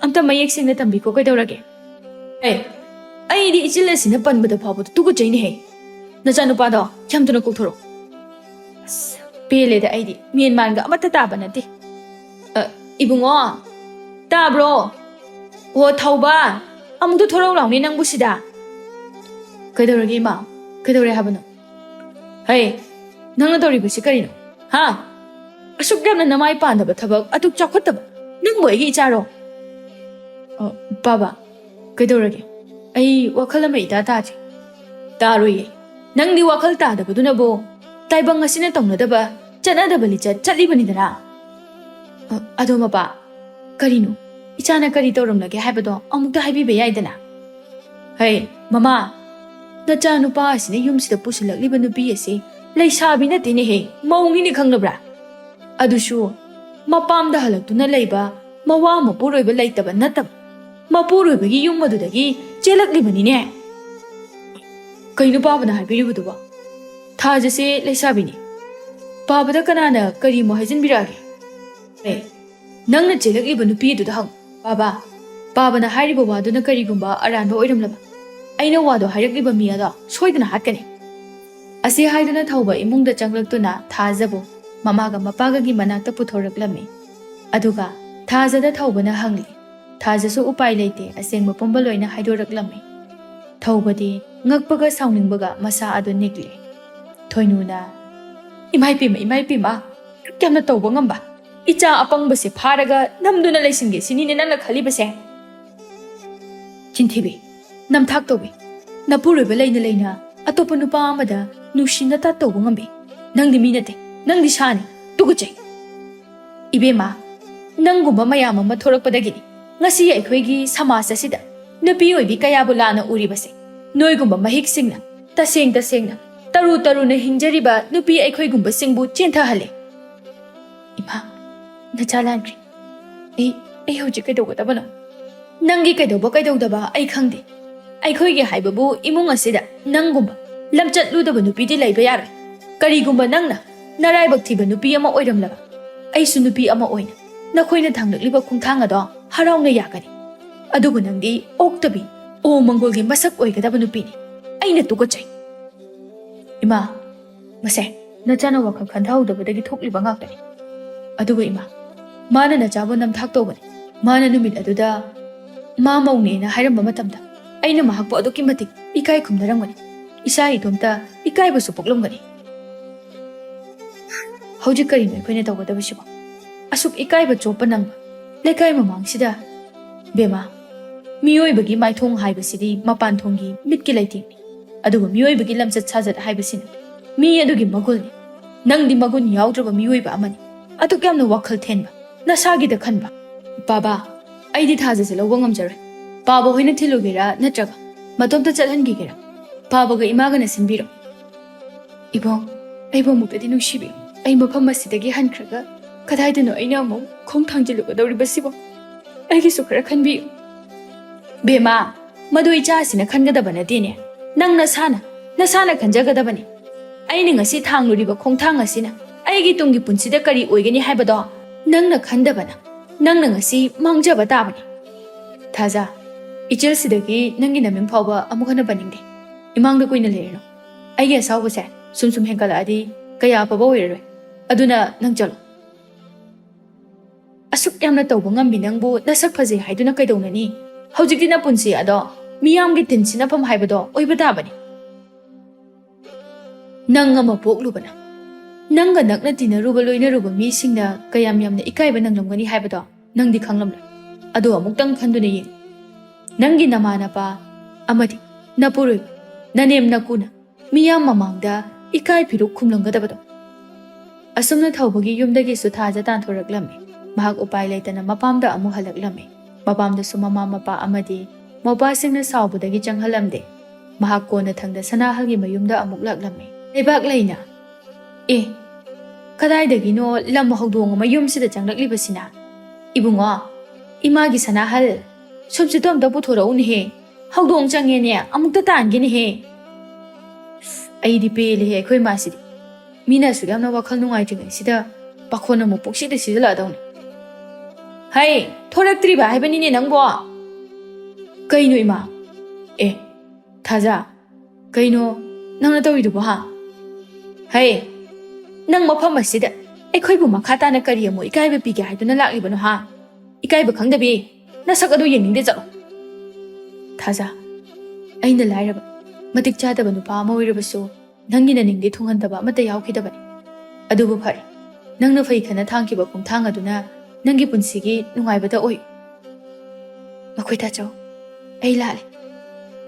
ꯑꯝꯇ ꯃꯌꯦꯛ ꯁꯦꯡꯅ ꯇꯝꯕꯤꯈꯣ ꯀꯩꯗꯧꯔꯒꯦ?" "ꯑꯦ, ꯑꯩꯗꯤ ꯏꯆꯤꯜ ꯑꯁꯤꯅ ꯄꯟꯕꯗ ꯐꯥꯎꯕꯗ ꯇꯨꯀꯠꯆꯩꯅꯦꯍꯦ꯫ ꯅꯆꯥꯅꯨꯄꯥꯗꯣ ꯌꯥꯝ ꯊꯨꯅ ꯀꯧꯊꯣꯔꯛꯎ꯫" "ꯑꯁ, ꯄꯦꯜꯂꯦꯗ ꯑꯩꯗꯤ꯫ ꯃꯦꯟ ꯃꯥꯟꯒ ꯑꯃꯠꯇ ꯇꯥꯕ ꯅꯠꯇꯦ꯫ ꯑ, ꯏꯕꯨꯡꯉꯣ, ꯇꯥꯕ꯭ꯔꯣ? ꯑꯣ, ꯊꯧꯕ, ꯑꯃꯨꯛꯇ ꯊꯣꯔꯛꯎ ꯂꯥꯎꯅꯦ ꯅꯪꯕꯨ ꯁꯤꯗ꯫ ꯀꯩꯗꯧꯔꯒꯦ ꯏꯃꯥ? ꯀꯩꯗꯧꯔꯦ ꯍꯥꯏꯕꯅꯣ? ꯍꯩ, ꯅꯪꯅ ꯇꯧꯔꯤꯕꯁꯤ ꯀꯔꯤꯅꯣ? ꯍꯥ? ꯑꯁꯨꯛ ꯌꯥꯝꯅ ꯅꯃꯥꯏ ꯄꯥꯟꯗꯕ ꯊꯕꯛ, ꯑꯗꯨꯛ ꯆꯥꯎꯈꯠꯇꯕ, ꯅꯪꯕꯨ ꯑꯩꯒꯤ ꯏꯆꯥꯔꯣ? ꯑ, ꯕꯥꯕꯥ, ꯀꯩꯗꯧꯔꯒꯦ? ꯑꯩ ꯋꯥꯈꯜ ꯑꯃ ꯏꯇꯥ ꯇꯥꯗ꯭ꯔꯦ꯫ ꯇꯥꯔꯣꯏꯌꯦ꯫ ꯅꯪꯗꯤ ꯋꯥꯈꯜ ꯇꯥꯗꯕꯗꯨꯅꯕꯨ ꯇꯥꯏꯕꯪ ꯑꯁꯤꯅ ꯇꯧꯅꯗꯕ, ꯆꯠꯅꯗꯕ ꯂꯤꯆꯠ ꯆꯠꯂꯤꯕꯅꯤꯗꯅ꯫ ꯑ, ꯑꯗꯣ ꯃꯄꯥ, ꯀꯔꯤꯅꯣ? ꯏꯆꯥꯅ ꯀꯔꯤ ꯇꯧꯔꯝꯂꯒꯦ ꯍꯥꯏꯕꯗꯣ ꯑꯃꯨꯛꯇ ꯍꯥꯏꯕꯤꯕ ꯌꯥꯏꯗꯅ? ꯍꯩ, ꯃꯃꯥ, ꯅꯆꯥꯅꯨꯄꯥ ꯑꯁꯤꯅ ꯌꯨꯝꯁꯤꯗ ꯄꯨꯁꯤꯜꯂꯛꯂꯤꯕ ꯅꯨꯄꯤ ꯑꯁꯤ ꯂꯩꯁꯥꯕꯤ ꯅꯠꯇꯦꯅꯦꯍꯦ, ꯃꯧꯅꯤꯅꯦ, ꯈꯪꯂꯕ꯭ꯔꯥ? ꯑꯗꯨꯁꯨ ꯃꯄꯥꯝꯗ ꯍꯜꯂꯛꯇꯨꯅ ꯂꯩꯕ ꯃꯋꯥ ꯃꯄꯨꯔꯣꯏꯕ ꯂꯩꯇꯕ ꯅꯠꯇꯕ, ꯃꯄꯨꯔꯣꯏꯕꯒꯤ ꯌꯨꯝ ꯑꯗꯨꯗꯒꯤ ꯆꯦꯜꯂꯛꯂꯤꯕꯅꯤꯅꯦ꯫ ꯀꯩꯅꯣ ꯄꯥꯕꯅ ꯍꯥꯏꯕꯤꯔꯤꯕꯗꯨꯕꯣ? ꯊꯥꯖꯁꯦ ꯂꯩꯁꯥꯕꯤꯅꯤ꯫ ꯄꯥꯕꯗ ꯀꯅꯥꯅ ꯀꯔꯤꯃꯨꯛ ꯍꯥꯏꯖꯤꯟꯕꯤꯔꯛꯑꯒꯦ? ꯑꯦ, ꯅꯪꯅ ꯆꯦꯜꯂꯛꯂꯤꯕ ꯅꯨꯄꯤ ꯑꯗꯨꯗ ꯍꯪꯉꯨ, ꯕꯥꯕꯥ꯫ ꯄꯥꯕꯅ ꯍꯥꯏꯔꯤꯕ ꯋꯥꯗꯨꯅ ꯀꯔꯤꯒꯨꯝꯕ ꯑꯔꯥꯟꯕ ꯑꯣꯏꯔꯝꯂꯕ? ꯑꯩꯅ ꯋꯥꯗꯣ ꯍꯥꯏꯔꯛꯂꯤꯕ ꯃꯤ ꯑꯗꯣ ꯁꯣꯏꯗꯅ ꯍꯥꯠꯀꯅꯤ꯫ ꯑꯁꯤ ꯍꯥꯏꯗꯨꯅ ꯊꯧꯕ ꯏꯃꯨꯡꯗ ꯆꯪꯂꯛꯇꯨꯅ ꯊꯥꯖꯕꯨ ꯃꯃꯥꯒ ꯃꯄꯥꯒꯒꯤ ꯃꯅꯥꯛꯇ ꯄꯨꯊꯣꯔꯛꯂꯝꯃꯤ꯫ ꯑꯗꯨꯒ ꯊꯥꯖꯗ ꯊꯧꯕꯅ ꯍꯪꯂꯤ꯫ ꯊꯥꯖꯁꯨ ꯎꯄꯥꯏ ꯂꯩꯇꯦ, ꯑꯁꯦꯡꯕ ꯄꯨꯝꯕ ꯂꯣꯏꯅ ꯍꯥꯏꯗꯣꯔꯛꯂꯝꯃꯤ꯫ ꯊꯧꯕꯗꯤ ꯉꯛꯄꯒ ꯁꯥꯎꯅꯤꯡꯕꯒ ꯃꯁꯥ ꯑꯗꯨ ꯅꯤꯛꯂꯤ꯫ ꯊꯣꯏꯅꯨꯅ, "ꯏꯃꯥꯏ ꯄꯦꯝꯃ, ꯏꯃꯥꯏ ꯄꯦꯝꯃ, ꯌꯥꯝꯅ ꯇꯧꯕ ꯉꯝꯕ꯫ ꯏꯆꯥ ꯑꯄꯪꯕꯁꯦ ꯐꯥꯔꯒ ꯅꯝꯗꯨꯅ ꯂꯩꯁꯤꯟꯒꯦ ꯁꯤꯅꯤꯅꯦ ꯅꯪꯅ ꯈꯜꯂꯤꯕꯁꯦ?" ꯆꯤꯟꯊꯤꯕꯤ, ꯅꯝꯊꯥꯛ ꯇꯧꯕꯤ, ꯅꯄꯨꯔꯣꯏꯕ ꯂꯩꯅ ꯂꯩꯅ ꯑꯇꯣꯞꯄ ꯅꯨꯄꯥ ꯑꯃꯗ ꯅꯨꯡꯁꯤꯅ ꯇꯥꯠ ꯇꯧꯕ ꯉꯝꯕꯤ꯫ ꯅꯪꯗꯤ ꯃꯤ ꯅꯠꯇꯦ, ꯅꯪꯗꯤ ꯁꯥꯅꯤ꯫ ꯇꯨꯀꯠꯆꯩ꯫ ꯏꯕꯦꯝꯃ, ꯅꯪꯒꯨꯝꯕ ꯃꯌꯥꯝ ꯑꯃ ꯊꯣꯔꯛꯄꯗꯒꯤꯅꯤ ꯉꯁꯤ ꯑꯩꯈꯣꯏꯒꯤ ꯁꯃꯥꯖ ꯑꯁꯤꯗ ꯅꯨꯄꯤ ꯑꯣꯏꯕꯤ ꯀꯌꯥꯕꯨ ꯂꯥꯟꯅ ꯎꯔꯤꯕꯁꯦ꯫ ꯅꯣꯏꯒꯨꯝꯕ ꯃꯍꯤꯛꯁꯤꯡꯅ ꯇꯁꯦꯡ ꯇꯁꯦꯡꯅ ꯇꯔꯨ ꯇꯔꯨꯅ ꯍꯤꯡꯖꯔꯤꯕ ꯅꯨꯄꯤ ꯑꯩꯈꯣꯏꯒꯨꯝꯕꯁꯤꯡꯕꯨ ꯆꯦꯟꯊꯍꯜꯂꯦ꯫ ꯏꯃꯥ, ꯅꯆꯥ ꯂꯥꯟꯈ꯭ꯔꯦ꯫ ꯑꯩ, ꯑꯩ ꯍꯧꯖꯤꯛ ꯀꯩꯗꯧꯒꯗꯕꯅꯣ? ꯅꯪꯒꯤ ꯀꯩꯗꯧꯕ ꯀꯩꯗꯧꯗꯕ ꯑꯩ ꯈꯪꯗꯦ꯫ ꯑꯩꯈꯣꯏꯒꯤ ꯍꯥꯏꯕꯕꯨ ꯏꯃꯨꯡ ꯑꯁꯤꯗ ꯅꯪꯒꯨꯝꯕ ꯂꯝꯆꯠ ꯂꯨꯗꯕ ꯅꯨꯄꯤꯗꯤ ꯂꯩꯕ ꯌꯥꯔꯣꯏ꯫ ꯀꯔꯤꯒꯨꯝꯕ ꯅꯪꯅ ꯅꯔꯥꯏꯕꯛ ꯊꯤꯕ ꯅꯨꯄꯤ ꯑꯃ ꯑꯣꯏꯔꯝꯂꯕ, ꯑꯩꯁꯨ ꯅꯨꯄꯤ ꯑꯃ ꯑꯣꯏꯅ ꯅꯈꯣꯏꯅ ꯊꯥꯡꯂꯛꯂꯤꯕ ꯈꯣꯡꯊꯥꯡ ꯑꯗꯣ ꯍꯔꯥꯎꯅ ꯌꯥꯒꯅꯤ꯫ ꯑꯗꯨꯕꯨ ꯅꯪꯗꯤ ꯑꯣꯛꯇꯕꯤ, ꯑꯣ ꯃꯪꯒꯣꯜꯒꯤ ꯃꯁꯛ ꯑꯣꯏꯒꯗꯕ ꯅꯨꯄꯤꯅꯤ꯫ ꯑꯩꯅ ꯇꯨꯀꯠꯆꯩ꯫ ꯏꯃꯥ, ꯃꯁꯦ, ꯅꯆꯥꯅ ꯋꯥꯈꯜ ꯈꯟꯊꯍꯧꯗꯕꯗꯒꯤ ꯊꯣꯛꯂꯤꯕ ꯉꯥꯛꯇꯅꯤ꯫ ꯑꯗꯨꯒ ꯏꯃꯥ, ꯃꯥꯅ ꯅꯆꯥꯕꯨ ꯅꯝꯊꯥꯛ ꯇꯧꯕꯅꯤ꯫ ꯃꯥꯅ ꯅꯨꯃꯤꯠ ꯑꯗꯨꯗ ꯃꯥ ꯃꯧꯅꯦꯅ ꯍꯥꯏꯔꯝꯕ ꯃꯇꯝꯗ ꯑꯩꯅ ꯃꯍꯥꯛꯄꯨ ꯑꯗꯨꯛꯀꯤ ꯃꯇꯤꯛ ꯏꯀꯥꯏ ꯈꯨꯝꯅꯔꯝꯒꯅꯤ꯫ ꯏꯁꯥ ꯏꯇꯣꯝꯇ ꯏꯀꯥꯏꯕꯁꯨ ꯄꯣꯛꯂꯝꯒꯅꯤ꯫ ꯍꯧꯖꯤꯛ ꯀꯔꯤꯅꯣ ꯑꯩꯈꯣꯏꯅ ꯇꯧꯒꯗꯕꯁꯤꯕꯣ? ꯑꯁꯨꯛ ꯏꯀꯥꯏꯕ ꯆꯣꯞꯄ ꯅꯪꯕ ꯂꯩꯀꯥꯏ ꯃꯃꯥꯡꯁꯤꯗ? ꯕꯦꯃꯥ, ꯃꯤꯑꯣꯏꯕꯒꯤ ꯃꯥꯏꯊꯣꯡ ꯍꯥꯏꯕꯁꯤꯗꯤ ꯃꯄꯥꯟ ꯊꯣꯡꯒꯤ ꯃꯤꯠꯀꯤ ꯂꯩꯇꯦꯡꯅꯤ, ꯑꯗꯨꯒ ꯃꯤꯑꯣꯏꯕꯒꯤ ꯂꯝꯆꯠ ꯁꯥꯖꯠ ꯍꯥꯏꯕꯁꯤꯅ ꯃꯤ ꯑꯗꯨꯒꯤ ꯃꯒꯨꯟꯅꯤ꯫ ꯅꯪꯗꯤ ꯃꯒꯨꯟ ꯌꯥꯎꯗ꯭ꯔꯕ ꯃꯤꯑꯣꯏꯕ ꯑꯃꯅꯤ꯫ ꯑꯗꯨꯛ ꯌꯥꯝꯅ ꯋꯥꯈꯜ ꯊꯦꯟꯕ, ꯅꯁꯥꯒꯤꯗ ꯈꯟꯕ꯫ ꯕꯥꯕꯥ, ꯑꯩꯗꯤ ꯊꯥꯖꯁꯦ ꯂꯧꯕ ꯉꯝꯖꯔꯣꯏ꯫ ꯄꯥꯕ ꯍꯣꯏꯅ ꯊꯤꯜꯂꯨꯒꯦꯔꯥ ꯅꯠꯇ꯭ꯔꯒ ꯃꯇꯣꯝꯇ ꯆꯠꯍꯟꯈꯤꯒꯦꯔꯥ? ꯄꯥꯕꯒ ꯏꯃꯥꯒꯅ ꯁꯤꯟꯕꯤꯔꯣ꯫ ꯏꯕꯣꯡ, ꯑꯩꯕꯨ ꯑꯃꯨꯛꯇꯗꯤ ꯅꯨꯡꯁꯤꯕꯤꯌꯨ꯫ ꯑꯩ ꯃꯐꯝ ꯑꯁꯤꯗꯒꯤ ꯍꯟꯈ꯭ꯔꯒ ꯀꯗꯥꯏꯗꯅꯣ ꯑꯩꯅ ꯑꯃꯨꯛ ꯈꯣꯡ ꯊꯥꯡꯖꯤꯜꯂꯨꯒꯗꯧꯔꯤꯕꯁꯤꯕꯣ? ꯑꯩꯒꯤꯁꯨ ꯈꯔ ꯈꯟꯕꯤꯌꯨ꯫ ꯕꯦꯃꯥ, ꯃꯗꯨ ꯏꯆꯥꯁꯤꯅ ꯈꯟꯒꯗꯕ ꯅꯠꯇꯦꯅꯦ꯫ ꯅꯪ ꯅꯁꯥꯅ, ꯅꯁꯥꯅ ꯈꯟꯖꯒꯗꯕꯅꯤ꯫ ꯑꯩꯅ ꯉꯁꯤ ꯊꯥꯡꯂꯨꯔꯤꯕ ꯈꯣꯡꯊꯥꯡ ꯑꯁꯤꯅ ꯑꯩꯒꯤ ꯇꯨꯡꯒꯤ ꯄꯨꯟꯁꯤꯗ ꯀꯔꯤ ꯑꯣꯏꯒꯅꯤ ꯍꯥꯏꯕꯗꯣ ꯅꯪꯅ ꯈꯟꯗꯕꯅ ꯅꯪꯅ ꯉꯁꯤ ꯃꯥꯡꯖꯕ ꯇꯥꯕꯅꯤ꯫ ꯊꯥꯖ, ꯏꯆꯦꯜꯁꯤꯗꯒꯤ ꯅꯪꯒꯤ ꯅꯃꯤꯡ ꯐꯥꯎꯕ ꯑꯃꯨꯛ ꯍꯟꯅ ꯄꯟꯅꯤꯡꯗꯦ꯫ ꯏꯃꯥꯡꯗ ꯀꯨꯏꯅ ꯂꯩꯔꯅꯨ꯫ ꯑꯩꯒꯤ ꯑꯁꯥꯎꯕꯁꯦ ꯁꯨꯝ ꯁꯨꯝ ꯍꯦꯟꯒꯠꯂꯛꯑꯗꯤ ꯀꯌꯥ ꯑꯐꯕ ꯑꯣꯏꯔꯔꯣꯏ꯫ ꯑꯗꯨꯅ ꯅꯪ ꯆꯠꯂꯣ꯫ ꯑꯁꯨꯛ ꯌꯥꯝꯅ ꯇꯧꯕ ꯉꯝꯃꯤ ꯅꯪꯕꯨ ꯅꯁꯛ ꯐꯖꯩ ꯍꯥꯏꯗꯨꯅ ꯀꯩꯗꯧꯅꯅꯤ? ꯍꯧꯖꯤꯛꯇꯤ ꯅꯄꯨꯟꯁꯤ ꯑꯗꯣ ꯃꯤꯌꯥꯝꯒꯤ ꯇꯤꯟꯁꯤꯟꯅꯐꯝ ꯍꯥꯏꯕꯗꯣ ꯑꯣꯏꯕ ꯇꯥꯕꯅꯤ꯫ ꯅꯪ ꯑꯃ ꯄꯣꯛꯂꯨꯕꯅ ꯅꯪꯒ ꯅꯛꯅ ꯇꯤꯟꯅꯔꯨꯕ ꯂꯣꯏꯅꯔꯨꯕ ꯃꯤꯁꯤꯡꯅ ꯀꯌꯥꯝ ꯌꯥꯝꯅ ꯏꯀꯥꯏꯕ ꯅꯪꯂꯝꯒꯅꯤ ꯍꯥꯏꯕꯗꯣ ꯅꯪꯗꯤ ꯈꯪꯂꯝꯂꯣꯏ꯫ ꯑꯗꯣ ꯑꯃꯨꯛꯇꯪ ꯈꯟꯗꯨꯅ ꯌꯦꯡꯉꯨ꯫ ꯅꯪꯒꯤ ꯅꯃꯥꯅꯄꯥ ꯑꯃꯗꯤ ꯅꯄꯨꯔꯣꯏꯕ, ꯅꯅꯦꯝ ꯅꯀꯨꯅ ꯃꯤꯌꯥꯝ ꯃꯃꯥꯡꯗ ꯏꯀꯥꯏ ꯐꯤꯔꯨꯛ ꯈꯨꯝꯂꯝꯒꯗꯕꯗꯣ꯫ ꯑꯁꯨꯝꯅ ꯊꯧꯕꯒꯤ ꯌꯨꯝꯗꯒꯤꯁꯨ ꯊꯥꯖ ꯇꯥꯟꯊꯣꯔꯛꯂꯝꯃꯤ꯫ ꯃꯍꯥꯛ ꯎꯄꯥꯏ ꯂꯩꯇꯅ ꯃꯄꯥꯝꯗ ꯑꯃꯨꯛ ꯍꯜꯂꯛꯂꯝꯃꯤ꯫ ꯃꯄꯥꯝꯗꯁꯨ ꯃꯃꯥ ꯃꯄꯥ ꯑꯃꯗꯤ ꯃꯧꯄꯥꯁꯤꯡꯅ ꯁꯥꯎꯕꯗꯒꯤ ꯆꯪꯍꯜꯂꯝꯗꯦ꯫ ꯃꯍꯥꯛ ꯀꯣꯟꯅꯊꯪꯗ ꯁꯅꯥꯍꯜꯒꯤ ꯃꯌꯨꯝꯗ ꯑꯃꯨꯛ ꯂꯥꯛꯂꯝꯃꯤ꯫ ꯂꯩꯕꯥꯛ ꯂꯩꯅ, "ꯑꯦ, ꯀꯗꯥꯏꯗꯒꯤꯅꯣ ꯂꯝ ꯍꯧꯗꯣꯡ ꯑꯃ ꯌꯨꯝꯁꯤꯗ ꯆꯪꯂꯛꯂꯤꯕꯁꯤꯅ? ꯏꯕꯨꯡꯉꯣ, ꯏꯃꯥꯒꯤ ꯁꯅꯥꯍꯜ, ꯁꯨꯝꯁꯤꯠꯇꯣ ꯑꯝꯇ ꯄꯨꯊꯣꯔꯛꯎꯅꯦꯍꯦ꯫ ꯍꯧꯗꯣꯡ ꯆꯪꯉꯦꯅꯦ, ꯑꯃꯨꯛꯇ ꯇꯥꯟꯒꯦꯅꯦꯍꯦ꯫ ꯑꯩꯗꯤ ꯄꯦꯜꯂꯦꯍꯦ ꯑꯩꯈꯣꯏ ꯃꯥꯁꯤꯗꯤ꯫ ꯃꯤꯅ ꯑꯁꯨꯛ ꯌꯥꯝꯅ ꯋꯥꯈꯜ ꯅꯨꯡꯉꯥꯏꯇ꯭ꯔꯤꯉꯩꯁꯤꯗ ꯄꯥꯈꯣꯟ ꯑꯃꯨꯛ ꯄꯨꯡꯁꯤꯗ ꯁꯤꯖꯤꯜꯂꯛꯑꯗꯧꯅꯤ꯫ ꯍꯩ, ꯊꯣꯔꯛꯇ꯭ꯔꯤꯕ ꯍꯥꯏꯕꯅꯤꯅꯦ ꯅꯪꯕꯣ꯫ ꯀꯩꯅꯣ ꯏꯃꯥ? ꯑꯦ, ꯊꯥꯖ, ꯀꯩꯅꯣ ꯅꯪꯅ ꯇꯧꯔꯤꯗꯨꯕꯣ ꯍꯥ? ꯍꯩ, ꯅꯪ ꯃꯐꯝ ꯑꯁꯤꯗ ꯑꯩꯈꯣꯏꯕꯨ ꯃꯈꯥ ꯇꯥꯅ ꯀꯔꯤ ꯑꯃꯨꯛ ꯏꯀꯥꯏꯕ ꯄꯤꯒꯦ ꯍꯥꯏꯗꯨꯅ ꯂꯥꯛꯂꯤꯕꯅꯣ ꯍꯥ? ꯏꯀꯥꯏꯕ ꯈꯪꯗꯕꯤ, ꯅꯁꯛ ꯑꯗꯨ ꯌꯦꯡꯅꯤꯡꯗꯦ, ꯆꯠꯂꯣ꯫ ꯊꯥꯖ, ꯑꯩꯅ ꯂꯥꯏꯔꯕ, ꯃꯇꯤꯛ ꯆꯥꯗꯕ ꯅꯨꯄꯥ ꯑꯃ ꯑꯣꯏꯔꯕꯁꯨ, ꯅꯪꯒꯤ ꯅꯅꯤꯡꯗꯤ ꯊꯨꯡꯍꯟꯗꯕ ꯑꯃꯠꯇ ꯌꯥꯎꯈꯤꯗꯕꯅꯤ꯫ ꯑꯗꯨꯕꯨ ꯐꯔꯦ, ꯅꯪꯅ ꯐꯩ ꯈꯟꯅ ꯊꯥꯡꯈꯤꯕ ꯈꯣꯡꯊꯥꯡ ꯑꯗꯨꯅ ꯅꯪꯒꯤ ꯄꯨꯟꯁꯤꯒꯤ ꯅꯨꯡꯉꯥꯏꯕꯗ ꯑꯣꯏꯌꯨ꯫ ꯃꯈꯣꯏ ꯇꯥꯆꯧ, ꯑꯩ ꯂꯥꯜꯂꯦ꯫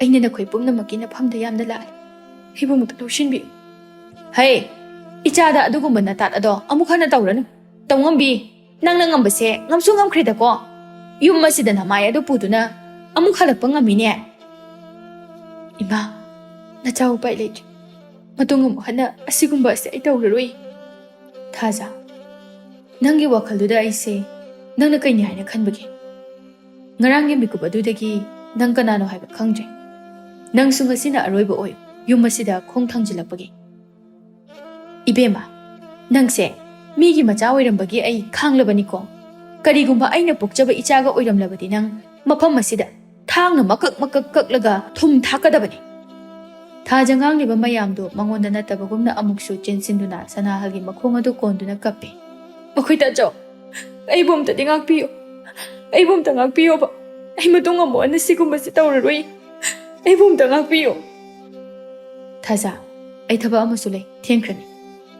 ꯑꯩꯅ ꯅꯈꯣꯏ ꯄꯨꯝꯅꯃꯛꯀꯤ ꯅꯐꯝꯗ ꯌꯥꯝꯅ ꯂꯥꯜꯂꯦ꯫ ꯑꯩꯕꯨ ꯑꯃꯨꯛꯇ ꯂꯧꯁꯤꯟꯕꯤꯌꯨ꯫ ꯍꯩ, ꯏꯆꯥꯗ ꯑꯗꯨꯒꯨꯝꯕ ꯅꯇꯥꯠ ꯑꯗꯣ ꯑꯃꯨꯛ ꯍꯟꯅ ꯇꯧꯔꯅꯨ꯫ ꯇꯧꯉꯝꯕꯤ, ꯅꯪꯅ ꯉꯝꯕꯁꯦ ꯉꯝꯁꯨ ꯉꯝꯈ꯭ꯔꯦꯗꯀꯣ꯫ ꯌꯨꯝ ꯑꯁꯤꯗ ꯅꯃꯥꯏ ꯑꯗꯨ ꯄꯨꯗꯨꯅ ꯑꯃꯨꯛ ꯍꯜꯂꯛꯄ ꯉꯝꯃꯤꯅꯦ꯫ ꯏꯃꯥ, ꯅꯆꯥ ꯎꯄꯥꯏ ꯂꯩꯇ꯭ꯔꯦ꯫ ꯃꯇꯨꯡ ꯑꯃꯨꯛ ꯍꯟꯅ ꯑꯁꯤꯒꯨꯝꯕ ꯑꯁꯦ ꯑꯩ ꯇꯧꯔꯔꯣꯏ꯫ ꯊꯥꯖ, ꯅꯪꯒꯤ ꯋꯥꯈꯜꯗꯨꯗ ꯑꯩꯁꯦ ꯅꯪꯅ ꯀꯩꯅꯤ ꯍꯥꯏꯅ ꯈꯟꯕꯒꯦ? ꯉꯔꯥꯡꯒꯤ ꯃꯤꯀꯨꯞ ꯑꯗꯨꯗꯒꯤ ꯅꯪ ꯀꯅꯥꯅꯣ ꯍꯥꯏꯕ ꯈꯪꯗ꯭ꯔꯦ꯫ ꯅꯪꯁꯨ ꯉꯁꯤꯅ ꯑꯔꯣꯏꯕ ꯑꯣꯏ ꯌꯨꯝ ꯑꯁꯤꯗ ꯈꯣꯡ ꯊꯥꯡꯖꯤꯜꯂꯛꯄꯒꯤ꯫ ꯏꯕꯦꯝꯃ, ꯅꯪꯁꯦ ꯃꯤꯒꯤ ꯃꯆꯥ ꯑꯣꯏꯔꯝꯕꯒꯤ ꯑꯩ ꯈꯥꯡꯂꯕꯅꯤꯀꯣ꯫ ꯀꯔꯤꯒꯨꯝꯕ ꯑꯩꯅ ꯄꯣꯛꯆꯕ ꯏꯆꯥꯒ ꯑꯣꯏꯔꯝꯂꯕꯗꯤ ꯅꯪ ꯃꯐꯝ ꯑꯁꯤꯗ ꯊꯥꯡꯅ ꯃꯀꯛ ꯃꯀꯛ ꯀꯛꯂꯒ ꯊꯨꯝ ꯊꯥꯛꯀꯗꯕꯅꯤ꯫ ꯊꯥꯖ ꯉꯥꯡꯂꯤꯕ ꯃꯌꯥꯝꯗꯨ ꯃꯉꯣꯟꯗ ꯅꯠꯇꯕꯒꯨꯝꯅ ꯑꯃꯨꯛꯁꯨ ꯆꯦꯟꯁꯤꯟꯗꯨꯅ ꯁꯅꯥꯍꯜꯒꯤ ꯃꯈꯣꯡ ꯑꯗꯨ ꯀꯣꯟꯗꯨꯅ ꯀꯞꯄꯤ꯫ ꯃꯈꯣꯏ ꯇꯥꯆꯧ, ꯑꯩꯕꯨ ꯑꯝꯇꯗꯤ ꯉꯥꯛꯄꯤꯌꯨ꯫ ꯑꯩꯕꯨ ꯑꯝꯇ ꯉꯥꯛꯄꯤꯌꯣꯕ꯫ ꯑꯩ ꯃꯇꯨꯡ ꯑꯃꯨꯛ ꯍꯟꯅ ꯁꯤꯒꯨꯝꯕꯁꯤ ꯇꯧꯔꯔꯣꯏ꯫ ꯑꯩꯕꯨ ꯑꯝꯇ ꯉꯥꯛꯄꯤꯌꯨ꯫ ꯊꯥꯖ, ꯑꯩ ꯊꯕꯛ ꯑꯃꯁꯨ ꯂꯩ, ꯊꯦꯡꯈ꯭ꯔꯅꯤ꯫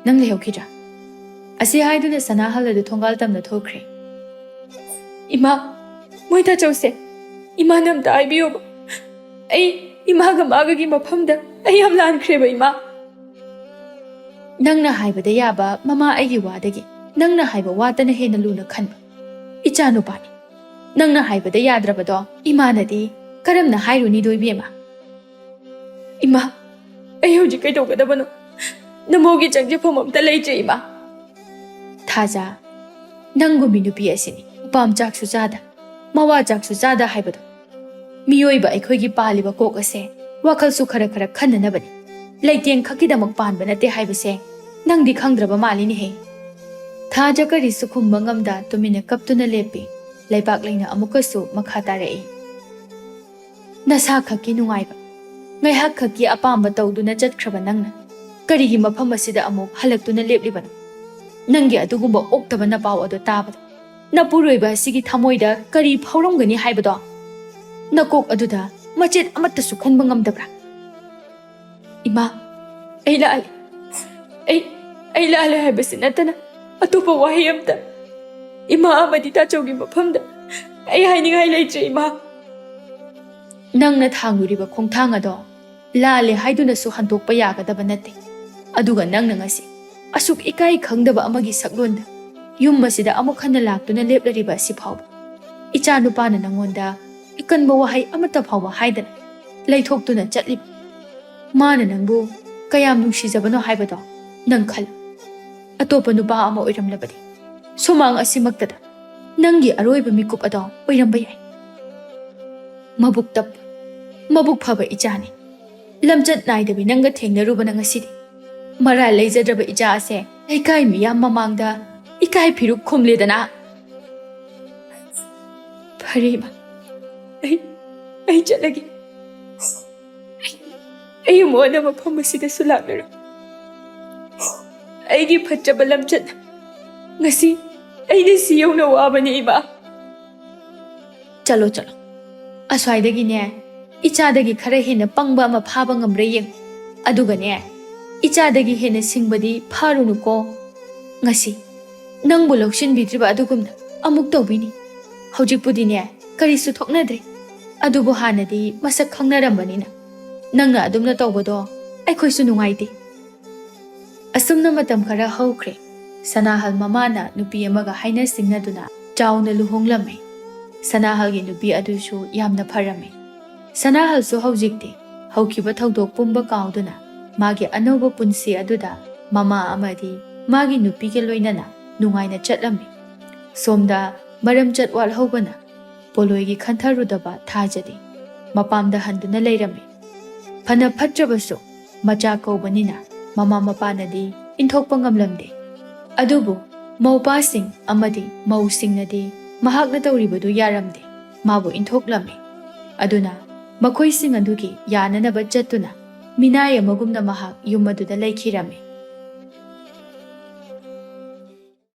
ꯅꯪ ꯂꯩꯍꯧꯈꯤꯗ꯭ꯔꯥ? ꯑꯁꯤ ꯍꯥꯏꯗꯨꯅ ꯁꯅꯥꯍꯜ ꯑꯗꯨ ꯊꯣꯡꯒꯥꯜ ꯇꯝꯅ ꯊꯣꯛꯈ꯭ꯔꯦ꯫ ꯏꯃꯥ, ꯃꯣꯏ ꯇꯥꯆꯧꯁꯦ, ꯏꯃꯥꯅ ꯑꯝꯇ ꯍꯥꯏꯕꯤꯌꯣꯕ꯫ ꯑꯩ ꯏꯃꯥꯒ ꯃꯥꯒꯒꯤ ꯃꯐꯝꯗ ꯑꯩ ꯌꯥꯝ ꯂꯥꯟꯈ꯭ꯔꯦꯕ, ꯏꯃꯥ꯫ ꯅꯪꯅ ꯍꯥꯏꯕꯗ ꯌꯥꯕ ꯃꯃꯥ ꯑꯩꯒꯤ ꯋꯥꯗꯒꯤ ꯅꯪꯅ ꯍꯥꯏꯕ ꯋꯥꯇꯅ ꯍꯦꯟꯅ ꯂꯨꯅ ꯈꯟꯕ ꯏꯆꯥ ꯅꯨꯄꯥꯅꯤ꯫ ꯅꯪꯅ ꯍꯥꯏꯕꯗ ꯌꯥꯗ꯭ꯔꯕꯗꯣ ꯏꯃꯥꯅꯗꯤ ꯀꯔꯝꯅ ꯍꯥꯏꯔꯨꯅꯤꯗꯣ, ꯏꯕꯦꯝꯃ? ꯏꯃꯥ, ꯑꯩ ꯍꯧꯖꯤꯛ ꯀꯩꯗꯧꯒꯗꯕꯅꯣ? ꯅꯃꯣꯒꯤ ꯆꯪꯖꯐꯝ ꯑꯝꯇ ꯂꯩꯇ꯭ꯔꯦ, ꯏꯃꯥ꯫ ꯊꯥꯖ, ꯅꯪꯒꯨꯝꯕꯤ ꯅꯨꯄꯤ ꯑꯁꯤꯅꯤ ꯎꯄꯥꯝ ꯆꯥꯛꯁꯨ ꯆꯥꯗ, ꯃꯋꯥ ꯆꯥꯛꯁꯨ ꯆꯥꯗ ꯍꯥꯏꯕꯗꯣ꯫ ꯃꯤꯑꯣꯏꯕ ꯑꯩꯈꯣꯏꯒꯤ ꯄꯥꯜꯂꯤꯕ ꯀꯣꯛ ꯑꯁꯦ ꯋꯥꯈꯜꯁꯨ ꯈꯔ ꯈꯔ ꯈꯟꯅꯅꯕꯅꯤ꯫ ꯂꯩꯇꯦꯡ ꯈꯛꯀꯤꯗꯃꯛ ꯄꯥꯟꯕ ꯅꯠꯇꯦ ꯍꯥꯏꯕꯁꯦ ꯅꯪꯗꯤ ꯈꯪꯗ꯭ꯔꯕ ꯃꯥꯜꯂꯤꯅꯦꯍꯦ꯫ ꯊꯥꯖ ꯀꯔꯤꯁꯨ ꯈꯨꯝꯕ ꯉꯝꯗ ꯇꯨꯃꯤꯟꯅ ꯀꯞꯇꯨꯅ ꯂꯦꯞꯄꯤ꯫ ꯂꯩꯕꯥꯛ ꯂꯩꯅ ꯑꯃꯨꯛꯀꯁꯨ ꯃꯈꯥ ꯇꯥꯔꯛꯏ꯫ ꯅꯁꯥ ꯈꯛꯀꯤ ꯅꯨꯡꯉꯥꯏꯕ, ꯉꯥꯏꯍꯥꯛ ꯈꯛꯀꯤ ꯑꯄꯥꯝꯕ ꯇꯧꯗꯨꯅ ꯆꯠꯈ꯭ꯔꯕ ꯅꯪꯅ ꯀꯔꯤꯒꯤ ꯃꯐꯝ ꯑꯁꯤꯗ ꯑꯃꯨꯛ ꯍꯜꯂꯛꯇꯨꯅ ꯂꯦꯞꯂꯤꯕꯅꯣ? ꯅꯪꯒꯤ ꯑꯗꯨꯒꯨꯝꯕ ꯑꯣꯛꯇꯕ ꯅꯄꯥꯎ ꯑꯗꯨ ꯇꯥꯕꯗ ꯅꯄꯨꯔꯣꯏꯕ ꯑꯁꯤꯒꯤ ꯊꯃꯣꯏꯗ ꯀꯔꯤ ꯐꯥꯎꯔꯝꯒꯅꯤ ꯍꯥꯏꯕꯗꯣ? ꯅꯀꯣꯛ ꯑꯗꯨꯗ ꯃꯆꯦꯠ ꯑꯃꯠꯇꯁꯨ ꯈꯟꯕ ꯉꯝꯗꯕ꯭ꯔꯥ? ꯏꯃꯥ, ꯑꯩ ꯂꯥꯜꯂꯦ꯫ ꯑꯩ, ꯑꯩ ꯂꯥꯜꯂꯦ ꯍꯥꯏꯕꯁꯤ ꯅꯠꯇꯅ ꯑꯇꯣꯞꯄ ꯋꯥꯍꯩ ꯑꯝꯇ ꯏꯃꯥ ꯑꯃꯗꯤ ꯇꯥꯆꯧꯒꯤ ꯃꯐꯝꯗ ꯑꯩ ꯍꯥꯏꯅꯤꯡꯉꯥꯏ ꯂꯩꯇ꯭ꯔꯦ, ꯏꯃꯥ꯫ ꯅꯪꯅ ꯊꯥꯡꯂꯨꯔꯤꯕ ꯈꯣꯡꯊꯥꯡ ꯑꯗꯣ ꯂꯥꯜꯂꯦ ꯍꯥꯏꯗꯨꯅꯁꯨ ꯍꯟꯗꯣꯛꯄ ꯌꯥꯒꯗꯕ ꯅꯠꯇꯦ꯫ ꯑꯗꯨꯒ ꯅꯪꯅ ꯉꯁꯤ ꯑꯁꯨꯛ ꯏꯀꯥꯏ ꯈꯪꯗꯕ ꯑꯃꯒꯤ ꯁꯛꯂꯣꯟꯗ ꯌꯨꯝ ꯑꯁꯤꯗ ꯑꯃꯨꯛ ꯍꯟꯅ ꯂꯥꯛꯇꯨꯅ ꯂꯦꯞꯂꯔꯤꯕ ꯑꯁꯤ ꯐꯥꯎꯕ ꯏꯆꯥ ꯅꯨꯄꯥꯅ ꯅꯪꯉꯣꯟꯗ ꯑꯀꯟꯕ ꯋꯥꯍꯩ ꯑꯃꯠꯇ ꯐꯥꯎꯕ ꯍꯥꯏꯗꯅ ꯂꯩꯊꯣꯛꯇꯨꯅ ꯆꯠꯂꯤꯕ꯫ ꯃꯥꯅ ꯅꯪꯕꯨ ꯀꯌꯥꯝ ꯅꯨꯡꯁꯤꯖꯕꯅꯣ ꯍꯥꯏꯕꯗꯣ ꯅꯪ ꯈꯜꯂꯨ꯫ ꯑꯇꯣꯞꯄ ꯅꯨꯄꯥ ꯑꯃ ꯑꯣꯏꯔꯝꯂꯕꯗꯤ ꯁꯨꯃꯥꯡ ꯑꯁꯤꯃꯛꯇꯗ ꯅꯪꯒꯤ ꯑꯔꯣꯏꯕ ꯃꯤꯀꯨꯞ ꯑꯗꯣ ꯑꯣꯏꯔꯝꯕ ꯌꯥꯏ꯫ ꯃꯕꯨꯛ ꯇꯞꯄ, ꯃꯕꯨꯛ ꯐꯕ ꯏꯆꯥꯅꯤ꯫ ꯂꯝꯆꯠ ꯅꯥꯏꯗꯕꯤ ꯅꯪꯒ ꯊꯦꯡꯅꯔꯨꯕꯅ ꯉꯁꯤꯗꯤ ꯃꯔꯥꯜ ꯂꯩꯖꯗ꯭ꯔꯕ ꯏꯆꯥ ꯑꯁꯦ ꯂꯩꯀꯥꯏ ꯃꯤꯌꯥꯝ ꯃꯃꯥꯡꯗ ꯏꯀꯥꯏ ꯐꯤꯔꯨꯛ ꯈꯨꯝꯂꯦꯗꯅ꯫ ꯐꯔꯦ ꯏꯃꯥ, ꯑꯩ, ꯑꯩ ꯆꯠꯂꯒꯦ꯫ ꯑꯩ ꯑꯃꯨꯛ ꯍꯟꯅ ꯃꯐꯝ ꯑꯁꯤꯗꯁꯨ ꯂꯥꯛꯂꯔꯣꯏ꯫ ꯑꯩꯒꯤ ꯐꯠꯇꯕ ꯂꯝꯆꯠ ꯉꯁꯤ ꯑꯩꯅ ꯁꯤ ꯌꯧꯅ ꯋꯥꯕꯅꯤ, ꯏꯃꯥ꯫ ꯆꯠꯂꯣ, ꯆꯠꯂꯣ꯫ ꯑꯁ꯭ꯋꯥꯏꯗꯒꯤꯅꯦ, ꯏꯆꯥꯗꯒꯤ ꯈꯔ ꯍꯦꯟꯅ ꯄꯪꯕ ꯑꯃ ꯐꯥꯕ ꯉꯝꯕ꯭ꯔꯥ ꯌꯦꯡꯉꯨ꯫ ꯑꯗꯨꯒꯅꯦ, ꯏꯆꯥꯗꯒꯤ ꯍꯦꯟꯅ ꯁꯤꯡꯕꯗꯤ ꯐꯥꯔꯨꯅꯨꯀꯣ꯫ ꯉꯁꯤ ꯅꯪꯕꯨ ꯂꯧꯁꯤꯟꯕꯤꯗ꯭ꯔꯤꯕ ꯑꯗꯨꯒꯨꯝꯅ ꯑꯃꯨꯛ ꯇꯧꯕꯤꯅꯤ꯫ ꯍꯧꯖꯤꯛꯄꯨꯗꯤꯅꯦ, ꯀꯔꯤꯁꯨ ꯊꯣꯛꯅꯗ꯭ꯔꯦ꯫ ꯑꯗꯨꯕꯨ ꯍꯥꯟꯅꯗꯤ ꯃꯁꯛ ꯈꯪꯅꯔꯝꯕꯅꯤꯅ ꯅꯪꯅ ꯑꯗꯨꯝꯅ ꯇꯧꯕꯗꯣ ꯑꯩꯈꯣꯏꯁꯨ ꯅꯨꯡꯉꯥꯏꯇꯦ꯫ ꯑꯁꯨꯝꯅ ꯃꯇꯝ ꯈꯔ ꯍꯧꯈ꯭ꯔꯦ꯫ ꯁꯅꯥꯍꯜ ꯃꯃꯥꯅ ꯅꯨꯄꯤ ꯑꯃꯒ ꯍꯥꯏꯅ ꯁꯤꯡꯅꯗꯨꯅ ꯆꯥꯎꯅ ꯂꯨꯍꯣꯡꯂꯝꯃꯤ꯫ ꯁꯅꯥꯍꯜꯒꯤ ꯅꯨꯄꯤ ꯑꯗꯨꯁꯨ ꯌꯥꯝꯅ ꯐꯔꯝꯃꯤ꯫ ꯁꯅꯥꯍꯜꯁꯨ ꯍꯧꯖꯤꯛꯇꯤ ꯍꯧꯈꯤꯕ ꯊꯧꯗꯣꯛ ꯄꯨꯝꯕ ꯀꯥꯎꯗꯨꯅ ꯃꯥꯒꯤ ꯑꯅꯧꯕ ꯄꯨꯟꯁꯤ ꯑꯗꯨꯗ ꯃꯃꯥ ꯑꯃꯗꯤ ꯃꯥꯒꯤ ꯅꯨꯄꯤꯒ ꯂꯣꯏꯅꯅ ꯅꯨꯡꯉꯥꯏꯅ ꯆꯠꯂꯝꯃꯤ꯫ ꯁꯣꯝꯗ ꯃꯔꯝꯆꯠ ꯋꯥꯠꯍꯧꯕꯅ ꯄꯣꯂꯣꯏꯒꯤ ꯈꯟꯊꯔꯨꯗꯕ ꯊꯥꯖꯗꯤ ꯃꯄꯥꯝꯗ ꯍꯟꯗꯨꯅ ꯂꯩꯔꯝꯃꯤ꯫ ꯐꯅ ꯐꯠꯇ꯭ꯔꯕꯁꯨ ꯃꯆꯥ ꯀꯧꯕꯅꯤꯅ ꯃꯃꯥ ꯃꯄꯥꯅꯗꯤ ꯏꯟꯊꯣꯛꯄ ꯉꯝꯂꯝꯗꯦ꯫ ꯑꯗꯨꯕꯨ ꯃꯧꯄꯥꯁꯤꯡ ꯑꯃꯗꯤ ꯃꯧꯁꯤꯡꯅꯗꯤ ꯃꯍꯥꯛꯅ ꯇꯧꯔꯤꯕꯗꯨ ꯌꯥꯔꯝꯗꯦ꯫ ꯃꯥꯕꯨ ꯏꯟꯊꯣꯛꯂꯝꯃꯤ꯫ ꯑꯗꯨꯅ ꯃꯈꯣꯏꯁꯤꯡ ꯑꯗꯨꯒꯤ ꯌꯥꯅꯅꯕ ꯆꯠꯇꯨꯅ ꯃꯤꯅꯥꯏ ꯑꯃꯒꯨꯝꯅ ꯃꯍꯥꯛ ꯌꯨꯝ ꯑꯗꯨꯗ ꯂꯩꯈꯤꯔꯝꯃꯤ꯫